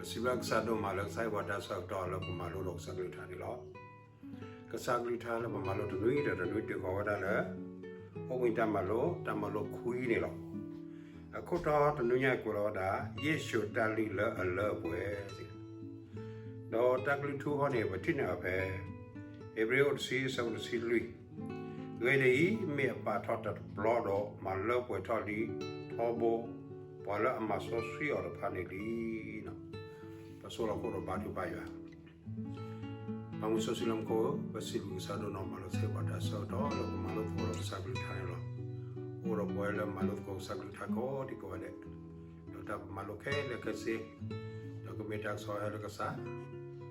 စံးဘျုးကစၢ်ဒိၣ်မးလၢကစၢ်ဟ့ၣ်ပှၤတၢ်ဆၢကတီၢ်လၢပမၤလိဒီးကစၢ်ကလုၢ်ကထါန့ၣ်လီၤ. ကစၢ်ကလုၢ်ကထါလၢပမၤလိတနွံဒီးတနွံတုၤဃီၤဝဲဒၣ်လၢ အိၣ်ဘှံးနံၤတၢ်မၤလိ တၢ်မၤလိခွံန့ၣ်လီၤ. အခိၣ်တီတနွံညါကွဲးလီၤဝဲဒၣ် ယ့ၣ်ၡူးတၢ်လုၢ်လၢအလၢအပှဲၤ ဒီးတၢ်ကလုၢ်ထူဃီန့ၣ် ပထံၣ်န့ၢ်အီၤဖဲ ဧ့ၤဘြံၤအိၣ်တဆံ အဆၢဖိတဆံလွံၢ်, ဂ့ၤဒ်အံၤ, မ့ၢ်အပာ်ထီၣ်တဘျီဒီး မၤလၢပှဲၤထီၣ်လံထီဘိ ပှၤလၢအမၤစီဆှံအီၤတဖၣ်န့ၣ်လံ. ပဆိလီၤခိၣ်ဒီးဘါထုကဖၣ်ယွၤ ပၢ်မုၢ်စီဆှံလၢမူခိၣ်ဧၢ, ပစံးဘျုးကစၢ်ဒိၣ်နီၢ်မးလၢကစၢ်ဟ့ၣ်ပှၤတၢ်ဆၢကတီၢ်လၢပမၤလိသကိးဒီးကစၢ်ကလုၢ်ကထါန့ၣ်လီၤ. အိၣ်ဒီးပဝဲလၢမၤလိသကိးကစၢ်ကလုၢ်ကထါကိးဒံကိးဂၤဒဲး, ဒီးတၢ်ပမၤလိခဲလၢာ်ခဲဆ့, ဒီးကမ့ၢ်တၢ်ကစီၣ်ဟဲလၢကစၢ်, ဒီး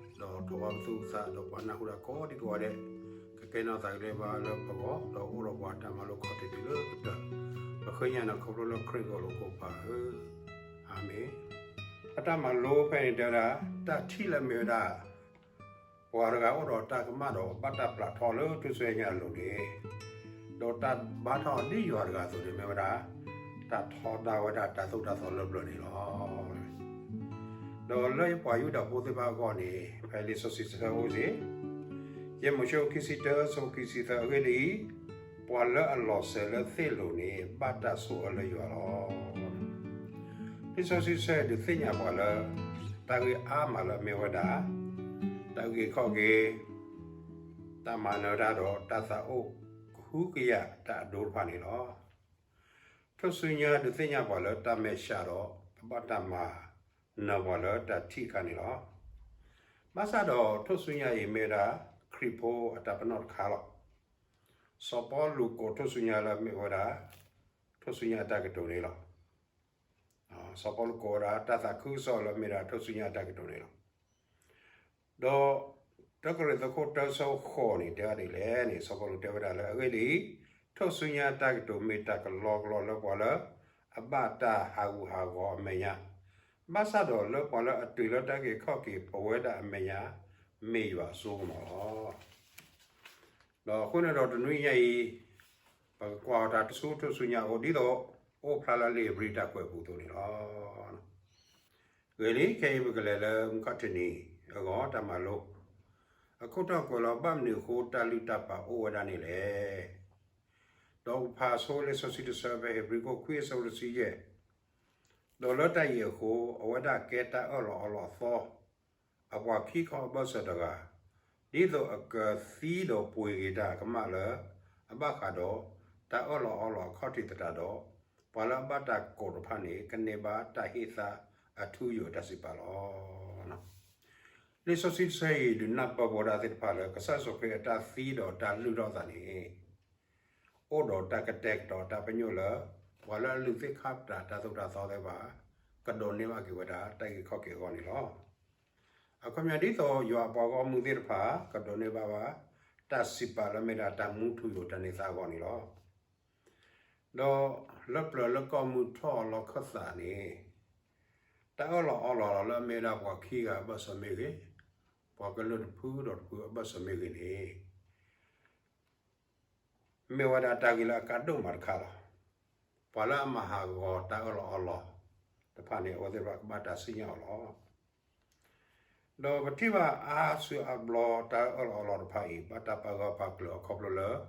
ထီၣ်ဘးပသူၣ်ပသးဒီးပှၤနၢ်ဟူတၢ်ကိးဒံကိးဂၤဒဲး, ကကဲနီၢ်သးကလဲဘါလၢပဂီၢ်, ဒီးအိၣ်ဒီးပှၤတၢ်မၤလိခီၣ်ထံးတုၤလၢကတၢၢ်, ပဃ့ကညးနၤခီဖျိလၢခရံာ်အကိၣ်လၢကိၣ်ပၤဧၢ, အၤမ့ၣ်. ပတၢ်မၤလိဖဲန့ၣ်တဲဝဲဒၣ်, တၢ်ထံၣ်လၢမ့ၢ်ဝဲဒၣ် ပှၤတဂၤအိၣ်ဒီးတၢ်ကမၣ်ဒီးဘၣ်တၢ်ပျၢ်ထီၣ်လၢထူၣ်စုညါအလိၤန့ၣ်, ဒီးတၢ်ဘါထီၣ်ဒ်ယွၤတဂၤအသိးန့ၣ်မ့ၢ်ဝဲဒၣ်, တၢ်ထီဒါဝဲဒၣ်တၢ်သိၣ်တၢ်သီလၢပျၢၤန့ၣ်လီၤ. ဒီးလၢပှၤယူဒၤဖိသ့ၣ်တဖၣ်အဂီၢ်န့ၣ် ဖဲလံာ်စီဆှံတဆၢအိၣ်စ့ၢ်, ယဲၢ်မိၤၡ့အခိၣ်ခံဆံတၢ အဆၢဖိခံဆံသၢ အဂ့ၢ်ဒ်အံၤ, ပှၤလၢအလီၤစဲၤလၢသ့ၣ်လိၤန့ၣ် ဘၣ်တၢ်ဆိၣ်အၢလၢယွၤလီၤ. လံာ်စီဆှံတဆၢအံၤဒုးသ့ၣ်ညါပှၤလၢ တၢ်ဂ့ၢ်အါမးလၢအမ့ၢ်ဝဲဒၣ် တၢ်အုၣ်က့ၤခီၣ်က့ၤ, တၢ်မၤနၢၤတၢ်ဒီးတၢ်သးအိၣ်ကဟုကယာ်တၢ်အဒိတဖၣ်န့ၣ်လီၤ. ထူၣ်စုညါဒုးသ့ၣ်ညါပှၤလၢတၢ်မဲာ်ဆှးဒီး ပဘၣ်တၢ်မၤနၢၤပှၤလၢတၢ်ထံၣ်အခါန့ၣ်လီၤ. ဘၣ်ဆၣ်ဒီးထူၣ်စုညါအံၤမ့ၢ်ဝဲဒၣ် ခရံာ်ဖိအတၢ်ပနီၣ်တခါလီၤ. စီၤပီလူးကိးထူၣ်စုညါလၢမ့ၢ်ဝဲဒၣ် ထူၣ်စုညါအတၢ်ကတိၤန့ၣ်လီၤ. စီၤပီလူးကိးဝဲဒၣ် တၢ်သးခုကစီၣ်လၢမ့ၢ်ဒၣ်ထူၣ်စုညါအတၢ်ကတိၤန့ၣ်လီၤ. ဒီး တၢကရံၣ်သူးခိၣ်တၢ ဆၢဖိဃိးန့ၣ် တဲဝဲဒ်လဲၣ်န့ၣ် စီၤပီလူးတဲဝဲဒၣ်လၢ အဂ့ၢ်ဒ်အံၤ, ထူၣ်စုညါတၢ်ကတိၤမ့ၢ်တၢ်ကလီကလီလၢပှၤလၢ အဘၣ်တၢ်ဟးဂူာ်ဟးဂီၤအမဲာ်ညါ, ဘၣ်ဆၣ်ဒီးလၢပှၤလၢအတုၤလၢတၢ်အုၣ်က့ၤခီၣ်က့ၤပဝဲဒၣ်အမဲာ်ညါ မ့ၢ်ယွၤအစိကမီၤလီၤ. ဒီးအဃိန့ၣ်ဒီးတနွံညါအံၤ ပကကွၢ်အီၤတၢ်တဆူထူၣ်စုညါအအိၣ် ဒ်သိးအိၣ်ဖျါလၢလံာ်ဧ့ၤဘြံၤတၢ်ကွဲးပူၤအသိးန့ၣ်လီၤ. ဂ့ၤလံ, ခဲအံၤပကလဲၤလၢမုၢ်ခီၣ်ထံးနံၤအဂီၢ်တၢ်မၤလိ, အခိၣ်တီကွဲးလီၤ ဘၣ်မနုၤအဃိတၢ်လုၢ်တၢ်ပာ်အိၣ်ဝဲဒၣ်န့ၣ်လဲၣ်. ဒီးပဖးဆိလံာ်စီဆှံတဆၢဖဲဧ့ၤဘြံၤခိၣ်ခွံအဆၢဖိတဆံယဲၢ်, ဒီးလၢတၢ်အံၤအဃိ အဝဲဒၣ်ကဲတၢ်အၢၣ်လီၤအီလီၤအသီ အပှၤခံခီအဘၢၣ်စၢၤတဂၤ, ဒ်သိးအကသံဒီးပှ့ၤက့ၤတၢ်အကမၣ်လၢ အဘၣ်ဃးဒီး တၢ်အၢၣ်လီၤအီလီၤအခီၣ်ထံးသတးဒီး ပှၤလၢအဘၣ်တၢ်ကိးတဖၣ်န့ၣ် ကန့ၢ်ဘၣ်တၢ်ဟ့ၣ်သါအထူအယိာ်အတၢ်စံးပာ်လီၤ. လံာ်စီဆှံတဆၢအံၤ ဒုးနၢ်ပၢၢ်ပဝဲဒၣ်သ့ၣ်တဖၣ်လၢ ကစၢ်ယ့ၣ်ၡူးခရံာ်အတၢ်သံဒီးတၢ်လုၢ်ထီၣ်အသးန့ၣ် အိၣ်ဒီးတၢ်ကတဲာ်ကတီၤတၢ်ပညိၣ်လၢ ပှၤလၢအလုၢ်သ့ၣ်ခါပတာ်တၢ်သိၣ်တၢ်သီသ့ၣ်တဖၣ် ကဒိးန့ၢ်ဘၣ်က့ၤဝဲဒၣ်တၢ်အုၣ်က့ၤခီၣ်က့ၤအဂီၢ်န့ၣ်လီၤ. အခီပညီဒ်သိးယွၤအပှၤဂီၢ်မုၢ်သ့ၣ်တဖၣ် ကဒိးန့ၢ်ဘၣ်ဘၣ် တၢ်စံးပာ်လၢအမ့ၢ်ဒၣ်တၢ်မူထူယိာ်တၢ်န့ၢ်သါအဂီၢ်န့ၣ်လီၤ. ဒီးလၢပျၢၤလၢကီၢ်မုၢ်ထီၣ်လီၢ်ခၢၣ်သးန့ၣ် တၢ်အၢၣ်လီၤအီလီၤလၢအမ့ၢ်ဝဲဒၣ်ပှၤခံဂၤအဘၢၣ်စၢၤမ့ၢ်ဂ့ၤ, ပှၤကလုာ်တဖုဒီးတဖုအဘၢၣ်စၢၤမ့ၢ်ဂ့ၤန့ၣ် မ့ၢ်ဝဲဒၣ်တၢ်ဂ့ၢ်လၢအကါဒိၣ်မးတခါလီၤ. ပှၤလၢအမၤဟးဂီၤတၢ်အၢၣ်လီၤအီလီၤတဖၣ်န့ၣ် အဝဲသ့ၣ်တဖၣ်ကဘၣ်တၢ်စံၣ်ညီၣ်အီၤလီၤ. ဒီးပထံၣ်ဘၣ်အါစုအါဘျီတၢ်အၢၣ်လီၤအီလီၤတဖၣ်အံၤ ဘၣ်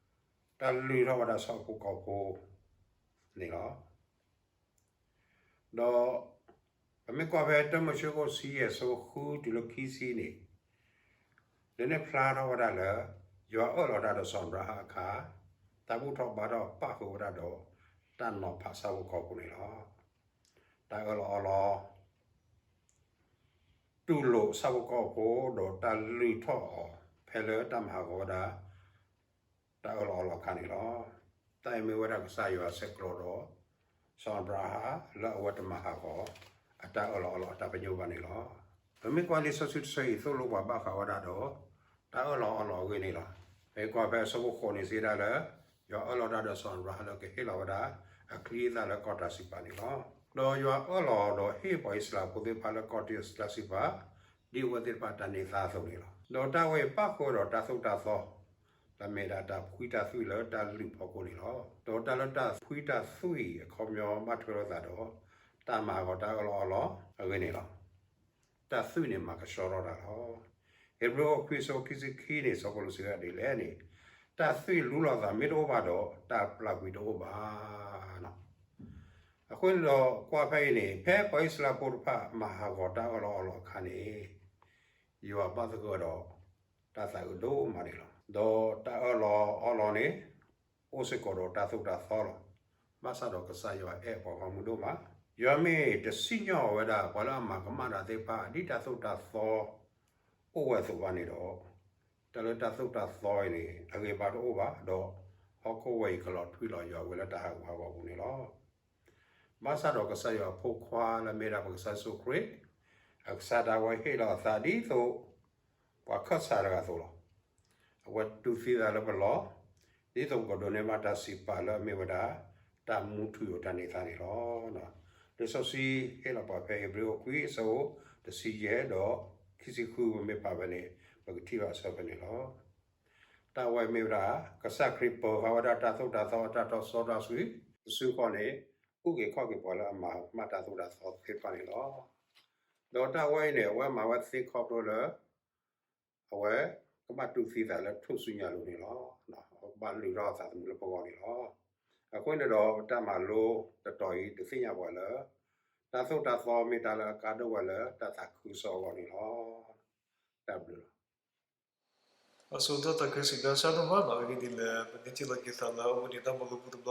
တၢ်ပာ်ဂၢၢ်ပာ်ကျၢၤအခီဖျိလၢ တၢ်လုၢ်ထီၣ်ဝဲဒၣ်ဆၣ်ဖိကီၢ်ဖိန့ၣ်လီၤ. ဒီး ပမ့ၢ်ကွၢ်ဖဲတၢမိၤၡ့ခိၣ်ဆံယဲၢ်ဆၢဖိဃုတုၤလၢခံဆံန့ၣ် လဲၤန့ၢ်ဖျါထီၣ်ဝဲဒၣ်လၢ ယွၤအၢၣ်လီၤတၢ်ဒီးစီၤအၤဘြၤဟၣ်အခါ တၢ်ဘူၣ်ထီၣ်ဘါထီၣ်ပၣ်ဃုာ်ဝဲဒၣ်ဒီး တၢ်နီၤဖးဆၣ်ဖိကီၢ်ဖိန့ၣ်လီၤ. တၢ်အၢၣ်လီၤအီလီၤ တူၢ်လိာ်ဆၣ်ဖိကီၢ်ဖိ ဒီးတၢ်လုၢ်ထီၣ်အီၤ ဖဲလၢတၢ်မၤဟးဂီၤဝဲဒၣ် တၢ်အၢၣ်လီၤအီလီၤအခါန့ၣ်လီၤ. တၢ်အံၤမ့ၢ်ဝဲဒၣ်ကစၢ်ယွၤဆဲးကျိးဒီး စီၤအၤဘြၤဟၣ် လၢအဝဲတမၤဟးဂီၤ အတၢ်အၢၣ်လီၤအီလီၤအတၢ်ပညိၣ်ဘၣ်န့ၣ်လီၤ. ပမ့ၢ်ကွၢ်လံာ်စီဆှံတဆၢအံၤ သိၣ်လိပှၤဘၣ်ဃးဝဲဒၣ်ဒီး တၢ်အၢၣ်လီၤအီလီၤအဂ့ၢ်န့ၣ်လီၤ. ပမ့ၢ်ကွၢ်ဖဲအဆၢဖိဃိးန့ၣ်စံးဒၣ်လၢ ယွၤအၢၣ်လီၤတၢ်ဒီးစီၤအၤဘြၤဟၣ်လၢကဟ့ၣ်လီၤဝဲဒၣ် အချံအသၣ်လၢကီၢ်တၢ်စံးပာ်န့ၣ်လီၤ. ဒီးယွၤအၢၣ်လီၤဒီးဟ့ၣ်ပှၤအံၣ်စရ့လးဖိသ့ၣ်တဖၣ်လၢကီၢ်တၢ်စံးပာ် ဒ်အဝဲသ့ၣ်တဖၣ်တၢ်န့ၢ်သါအသိးန့ၣ်လီၤ. ဒီးတၢ်ဝဲအံၤပၣ်ဃုာ်ဒီးတၢ်သိၣ်တၢ်သီ လၢမ့ၢ်ဒၣ်တၢ်ဖှံတၢ်သွံၣ်လၢတၢ်လုၢ်ဖီခိၣ်န့ၣ်လီၤ. ဒီးတၢ်လၢတၢ်ဖှံတၢ်သွံၣ်အခီပညီဘၣ်ထွဲလိာ်သးဒီး တၢ်မၤဟးဂီၤတၢ်အၢၣ်လီၤအီလီၤအဂ့ၢ်န့ၣ်လီၤ. တၢ်သွံၣ်န့ၣ်မၤကဆှီထီၣ်တၢ်လီၤ. ဧ့ၤဘြံၤခိၣ်ခွံအဆၢဖိခံဆံခံန့ၣ် စီၤပီလူးစံးဝဲဒ်လဲၣ်န့ၣ်, တၢ်သွံၣ်လူလီၤသးမ့ၢ်တအိၣ်ဘၣ်ဒီး တၢ်ပျၢ်ကွံာ်တအိၣ်ဘၣ်. အဃိန့ၣ်ဒီးကွၢ်ဖဲအံၤန့ၣ် ဖဲပှၤအံၣ်စရ့လးဖိတဖၣ်မၤဟးဂီၤတၢ်အၢၣ်လီၤအီလီၤအခါန့ၣ် ယွၤဘၣ်သဂၢၢ်ဒီး တၢ်သးအုးဒိၣ်မးန့ၣ်လီၤ. ဒီးတၢ်အၢၣ်လီၤအီလီၤန့ၣ် အိၣ်စ့ၢ်ကီးဒီးတၢ်သိၣ်တၢ်သီလီၤ. ဘၣ်ဆၣ်ဒီးကစၢ်ယွၤအဲၣ်ပှၤဂီၢ်မုၢ်ဒိၣ်မး, ယွၤမ့ၢ်တစံၣ်ညီၣ်ဝဲဒၣ်ပှၤလၢအမၤကမၣ်တၢ်သ့ၣ်တဖၣ် ဒ်တၢ်သိၣ်တၢ်သီအိၣ်ဝဲအသိးဘၣ်န့ၣ်ဒီး, တၢ်လၢတၢ်သိၣ်တၢ်သီအံၤန့ၣ် အဂ့ၤဘၣ်တအိၣ်ဘၣ်, ဒီးဟီၣ်ခိၣ်ဝဲအံၤကလီၤထွံလီၤယွၤဝဲလၢတၢ်ဟးဂူာ်ဟးဂီၤအပူၤန့ၣ်လီၤ. ဘၣ်ဆၣ်ဒီးကစၢ်ယွၤဖိခွါလၢမ့ၢ်ဒၣ်ပကစၢ်ယ့ၣ်ၡူးခရံာ်, အကစၢ်ဒၣ်ဝဲဟ့ၣ်လီၤအသးဒ်သိး ပှၤခၢၣ်စးတဂၤအသိးလီၤ. အဝဲတူၢ်သံသးလၢပလီၢ်, ဒ်သိးပကဒိးန့ၢ်ဘၣ်တၢ်စံးပာ်လၢအမ့ၢ်ဝဲဒၣ် တၢ်မူထူယိာ်တၢ်န့ၢ်သါန့ၣ်လီၤ. လံာ်စီဆှံဟ့ၣ်လီၤပှၤဖဲဧ့ၤဘြံၤခိၣ်ခွံအဆၢဖိ တဆံယဲၢ်ဒီး ခံဆံဃု ပမ့ၢ်ဖးဖဲန့ၣ် ပကထံၣ်ဘၣ်အဆၢဖဲန့ၣ်လီၤ. တၢ်ဝဲမ့ၢ်ဝဲဒၣ် ကစၢ်ခရံာ်ပၢၤဃာ်ဝဲဒၣ်တၢ်သိၣ်တၢ်သီအတၢ်တီစီတၢ်ဆှံ, တစုဃီန့ၣ် အုၣ်က့ၤခီၣ်က့ၤပှၤလၢအမၤကမၣ်တၢ်သိၣ်တၢ်သီသ့ၣ်တဖၣ်န့ၣ်လီၤ. ဒီးတၢ်ဝဲအံၤန့ၣ် အဝဲမၤဝဲသ့ခီဖျိလၢ အဝဲကဘၣ်တူၢ်သံသးလၢထူၣ်စုညါအလိၤန့ၣ်လီၤ. အဝဲကဘၣ်လုၢ်ထီၣ်အသးသမူလၢပဂီၢ်န့ၣ်လီၤ. အဃိန့ၣ်ဒီးတၢ်မၤလိတတီၤအံၤ ဒုးသ့ၣ်ညါပှၤလၢ တၢ်သိၣ်တၢ်သီမ့ၢ်တၢ်လၢအကါဒိၣ်ဝဲလၢတၢ်သးခုကစီၣ်အဂီၢ်န့ၣ်လီၤ. တၢ်ဘျုးလီၤ. အဆိကတၢၢ် တၢ်ကစံးဒၣ်စၢ်ဒိၣ်မးနီၤ, အဂ့ၢ်ဒ်လဲၣ် ပန့ၢ်ထံၣ်လိာ်က့ၤသးလၢအဝဲန့ၣ်တၢ်မၤလိပူၤတဘျီက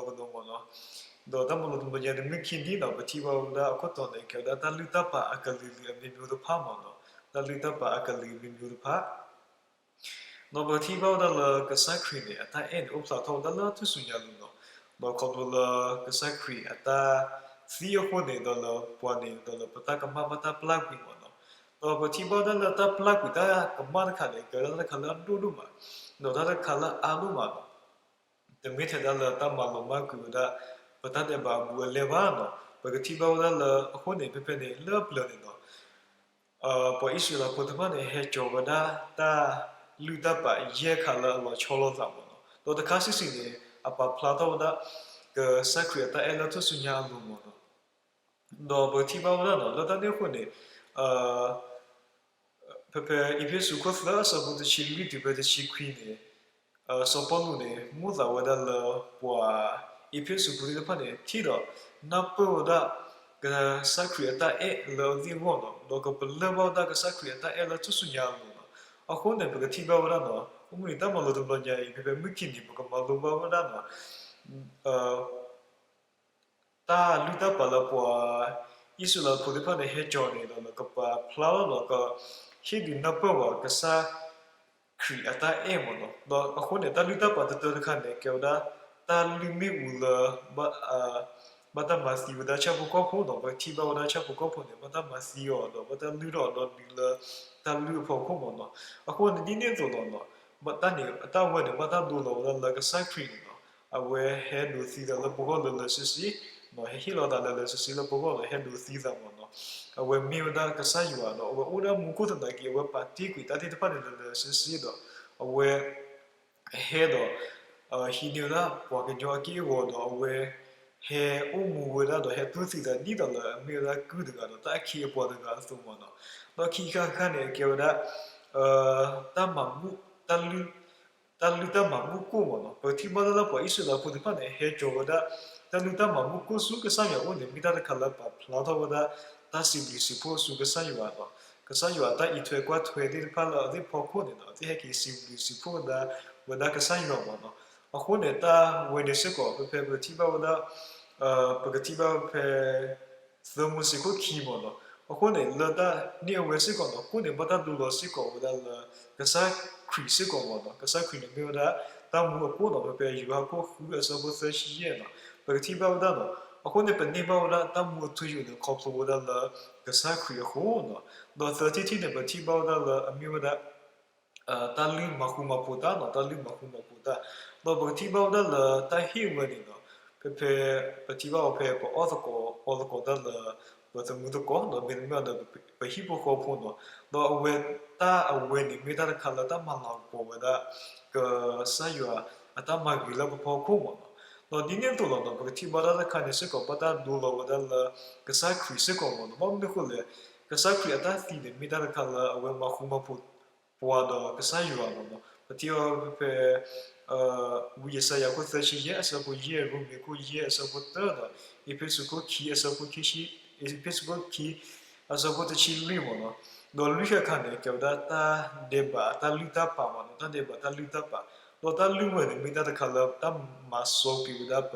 ဒီးမးနီၤ, ဒီးတၢ်မၤလိတဘျီညါန့ၣ် မုၢ်ခံနံၤနီၤ ပထံၣ်ဘၣ်ဝဲဒၣ်အခိၣ်တီန့ၣ် ကဲဝဲဒၣ်တၢ်လုၢ်တၢ်ပာ်အကလုာ်လုာ်အမျိုးမျိုးတဖၣ်မးနီၤ, တၢ်လုၢ်တၢ်ပာ်အကလုာ်အမျိုးမျိုးတဖၣ် ဒီးပထံၣ်ဘၣ်ဝဲဒၣ်လၢကစၢ်ခရံာ်န့ၣ် အတၢ်အဲၣ်န့ၣ် အိၣ်ဖျါထီၣ်ဝဲဒၣ်လၢထူၣ်စုညါအလိၤနီၤ, ဒီးခီဖျိလၢကစၢ်ခရံာ်အတၢ်သံအဃိန့ၣ် ဒီးလၢပှၤန့ၣ် ဒီးလၢပတၢ်ကမၣ်ဘၣ်တၢ်ပျၢ်ကွံာ်မးနီၤ, ဒီးပထံၣ်ဘၣ်ဝဲဒၣ်လၢတၢ်ပျၢ်ကွံာ်တၢ်ကမၣ်တခါန့ၣ် ကဲဝဲဒၣ်တၢ်တခါလၢအဒိၣ်ဒိၣ်မး, ဒီးတၢ်တခါလၢအအါဒိၣ်မးနီၤ တမ့ၢ်ထဲဒၣ်လၢတၢ်မၤလီၤမၢ်ကွံာ်ဝဲဒၣ် ပတၢ်ဒဲးဘးအဘူးအလဲဘၣ်နီၤ, ပကထံၣ်ဘၣ်ဝဲဒၣ်လၢအဃိန့ၣ် ဖဲဖဲန့ၣ် လၢအပျၢၤန့ၣ်နီၤ ပှၤအံၣ်စရ့လးဖိတဖၣ်န့ၣ် ဟဲကၠီၤဝဲဒၣ် တၢ်လုၢ်တၢ်ပာ်ယဲၢ်ခါလၢအလီၤဆီလိာ်သးမးနီၤ, ဒီးတခါစုာ်စုာ်န့ၣ် အပာ်ဖျါထီၣ်ဝဲဒၣ် ကစၢ်ခရံာ်အတၢ်အဲၣ်လၢထူၣ်စုညါအလိၤမးနီၤ, ဒီးပထံၣ်ဘၣ်ဝဲဒၣ်နီၤ လၢတၢ်န့ၣ်အဃိန့ၣ် ဖဲဖဲအ့းဖ့းစူးခိၣ်သၢအဆၢဖိတဆံလွံၢ်တုၤဖဲတဆံခွံန့ၣ် စီၤပီလူးန့ၣ် မိၣ်သးဝဲဒၣ်လၢပှၤအ့းဖ့းစူးဖိသ့ၣ်တဖၣ်န့ၣ် ထံၣ်ဒီးနၢ်ပၢၢ်ဝဲဒၣ် ကစၢ်ခရံာ်အတၢ်အဲၣ်လၢအသ့ၣ်အဂီၢ်နီၤ, ဒီးကပလၢၢ်ဘၣ်ဝဲဒၣ်ကစၢ်ခရံာ်အတၢ်အဲၣ်လၢထူၣ်စုညါအလိၤနီၤ, အဃိန့ၣ် ပကထံၣ်ဘၣ်ဝဲဒၣ်နီၤ အိၣ်မုၢ်နံၤတၢ်မၤလိတဘျီညါအံၤ ဖဲဖဲမုၢ်ခံနံၤ ပကမၤလိဘၣ်ဝဲဒၣ်နီၤ တၢ်လုၢ်တၢ်ပာ်လၢပှၤအံၣ်စရ့လးဖိသ့ၣ်တဖၣ်န့ၣ် ဟဲကၠီၤန့ၣ်ဒီး ကပာ်ဖျါလီၤဒီး ကဟ့ၣ်ဒုးနၢ်ပၢၢ်ဝဲကစၢ်ခရံာ်အတၢ်အဲၣ်မးနီၤ, ဒီးအဃိန့ၣ် တၢ်လုၢ်တၢ်ပာ်တတၢတခါန့ၣ် ကဲဝဲဒၣ် တၢ်လုၢ်မ့ၣ်အူလၢ ဘၣ်တၢ်မၤသံဝဲဒၣ်ဆၣ်ဖိကီၢ်ဖိနီၤ, ပထံၣ်ဘၣ်ဝဲဒၣ်ဆၣ်ဖိကီၢ်ဖိန့ၣ် ဘၣ်တၢ်မၤသံအီၤဒီး ဘၣ်တၢ်လုၢ်ထီၣ်အီၤဒီးဒုးလၢ တၢ်လုၢ်အဖီခိၣ်မးနီၤ, အဃိန့ၣ်ဒ်န့ၣ်အသိးလီၤနီၤ, တၢ်န့ၣ် အတၢ်ဝဲန့ၣ် ဘၣ်တၢ်ဒိလီၤဝဲဒၣ်လၢကစၢ်ခရံာ်န့ၣ်နီၤ, အဝဲဟဲဒိးသံသးလၢပဂီၢ်လၢလၢဆ့ဆ့, ဟဲဟ့ၣ်လီၤသးလၢလၢဆ့ဆ့လၢပဂီၢ်ဒီး ဟဲဒိးသံသးမးနီၤ, အဝဲမ့ၢ်ဝဲဒၣ်ကစၢ်ယွၤဒီး အဝဲအိၣ်ဒၣ်မူခိၣ်သနာ်က့ အဝဲပာ်တ့ၢ်ကွံာ်တၢ်သ့ၣ်တဖၣ်န့ၣ်လၢလၢဆ့ဆ့ဒီး အဝဲ ဟဲဒီး ဟံးန့ၢ်ဝဲဒၣ်ပှၤကညီအက့ၢ်အဂီၤဒီး အဝဲဟဲအိၣ်မူဝဲဒၣ်ဒီး ဟဲတူၢ်သံသးဒ်သိးလၢအမ့ၢ်ဝဲဒၣ်ကုၢ်တဂၤဒီး တၢ်အခ့အပှၤတဂၤအသိးမးနီၤ, ဒီးခံခါတခါန့ၣ် အကဲဝဲဒၣ် တၢ်မၤဘူၣ် တၢ်လုၢ်တၢ်မၤဘူၣ်ကိၣ်မးနီၤ, ပထံၣ်ဘၣ်လၢပှၤအံၣ်စရ့လးဖိသ့ၣ်တဖၣ်န့ၣ် ဟဲကၠီၤဝဲဒၣ် တၢ်လုၢ်တၢ်မၤဘူၣ်ကိၣ်ဆူကစၢ်ယွၤအအိၣ်န့ၣ် မ့ၢ်တၢ်တခါလၢပာ်ဖျါထီၣ်ဝဲဒၣ် တၢ်စံးဘျုးစံးဖှိၣ်ဆူကစၢ်ယွၤနီၤ, ကစၢ်ယွၤအတၢ်အံးထွဲကွၢ်ထွဲသ့ၣ်တဖၣ်လၢအသ့ၣ်ဖီခိၣ်န့ၣ်နီၤ, အသ့ၣ်ဟဲက့ၤစံးဘျုးစံးဖှိၣ်ဝဲဒၣ် ဝဲဒၣ်ကစၢ်ယွၤမးနီၤ, အဃိန့ၣ် တၢ်ဝဲန့ၣ်စ့ၢ်ကီး ဖဲဖဲပထံၣ်ဘၣ်ဝဲဒၣ် ပကထံၣ်ဘၣ်ဖဲ သၢမိၤၡ့ခိၣ်ခံမးနီၤ, အဃိန့ၣ် လၢတၢ်န့ၣ်အဝဲစ့ၢ်ကီးနီၤ ကိၣ်န့ၣ် ဘၣ်တၢ်ဒိလီၤစ့ၢ်ကီးဝဲဒၣ်လၢ ကစၢ်ခရံာ်စ့ၢ်ကီးမးနီၤ, ကစၢ်ခရံာ်န့ၣ်မ့ၢ်ဝဲဒၣ် တၢ်မူအကိၣ်နီၤ, ဖဲဖဲယိၤဟၣ်ခိၣ်ဃုအဆၢဖိသၢဆံယဲၢ်နီၤ, ပကထံၣ်ဘၣ်ဝဲဒၣ်နီၤ, အဃိန့ၣ် ပန့ၢ်ဘၣ်ဝဲဒၣ်တၢ်မူအထူအယိာ်န့ၣ် ခီဖျိဝဲဒၣ်လၢ ကစၢ်ခရံာ်အဃိနီၤ, ဒီးသၢထံၣ်တထံၣ်န့ၣ် ပထံၣ်ဘၣ်ဝဲဒၣ်လၢအမ့ၢ်ဝဲဒၣ် တၢ်လုၢ်မၤဃူမၤဖိးတၢ်နီၤ, တၢ်လုၢ်မၤဃူမၤဖိးတၢ်, ဒီးပကထံၣ်ဘၣ်ဝဲဒၣ်လၢတၢ်ဟ့ၣ်ဝဲန့ၣ်နီၤ, ဖဲဖဲ ပထံၣ်ဘၣ်အီၤဖဲပအီၣ်သကိးအီသကိးတၢ်လၢ ပသမူသကိး ဒီးမ့တမ့ၢ်ဒီး ပဟံၣ်ဖိဃီဖိနီၤ, ဒီးအဝဲတၢ်အဝဲန့ၣ်မ့ၢ်တၢ်တခါလၢတၢ်မၤလၤကပီၤဝဲဒၣ် ကစၢ်ယွၤအတၢ်မၤဂ့ၤလၢပဖီခိၣ်မးနီၤ, ဒီးဒ်န့ၣ်အသိးလီၤနီၤ, ပကထံၣ်ဘၣ်တၢ်တခါန့ၣ်စ့ၢ်ကီး ဘၣ်တၢ်ဒိလီၤဝဲဒၣ်လၢ ကစၢ်ခရံာ်စ့ၢ်ကီးမးနီၤ, ဘၣ်မနုၤအဃိလဲၣ် ကစၢ်ခရံာ်အတၢ်သံန့ၣ် မ့ၢ်တၢ်တခါလၢအဝဲမၤဃူမၤဖိးပှၤဒီးကစၢ်ယွၤမ့ၢ်နီၤ. ပထံၣ်အီၤဖဲ ဝံယၡါယၤခိၣ်သၢဆံယဲၢ်အဆၢဖိယဲၢ်, ရိမ့ၤခိၣ်ယဲၢ်အဆၢဖိတၢဒီး အ့းဖ့းစူးခိၣ်ခံအဆၢဖိခံဆံ, အ့းဖ့းစူးခိၣ်ခံ အဆၢဖိတဆံလွံၢ်မ့ၢ်နီၤ. ဒီးလွံၢ်ခါခါန့ၣ် ကဲဝဲဒၣ်တၢ်ဒဲးဘးအတၢ်လုၢ်တၢ်ပာ်မ့ၢ်နီၤ, တၢ်ဒဲးဘးတၢ်လုၢ်တၢ်ပာ်, ဒီးတၢ်လုၢ်ဝဲန့ၣ် မ့ၢ်တၢ်တခါလၢတၢ်မၤစီကွံာ်ဝဲဒၣ်ပ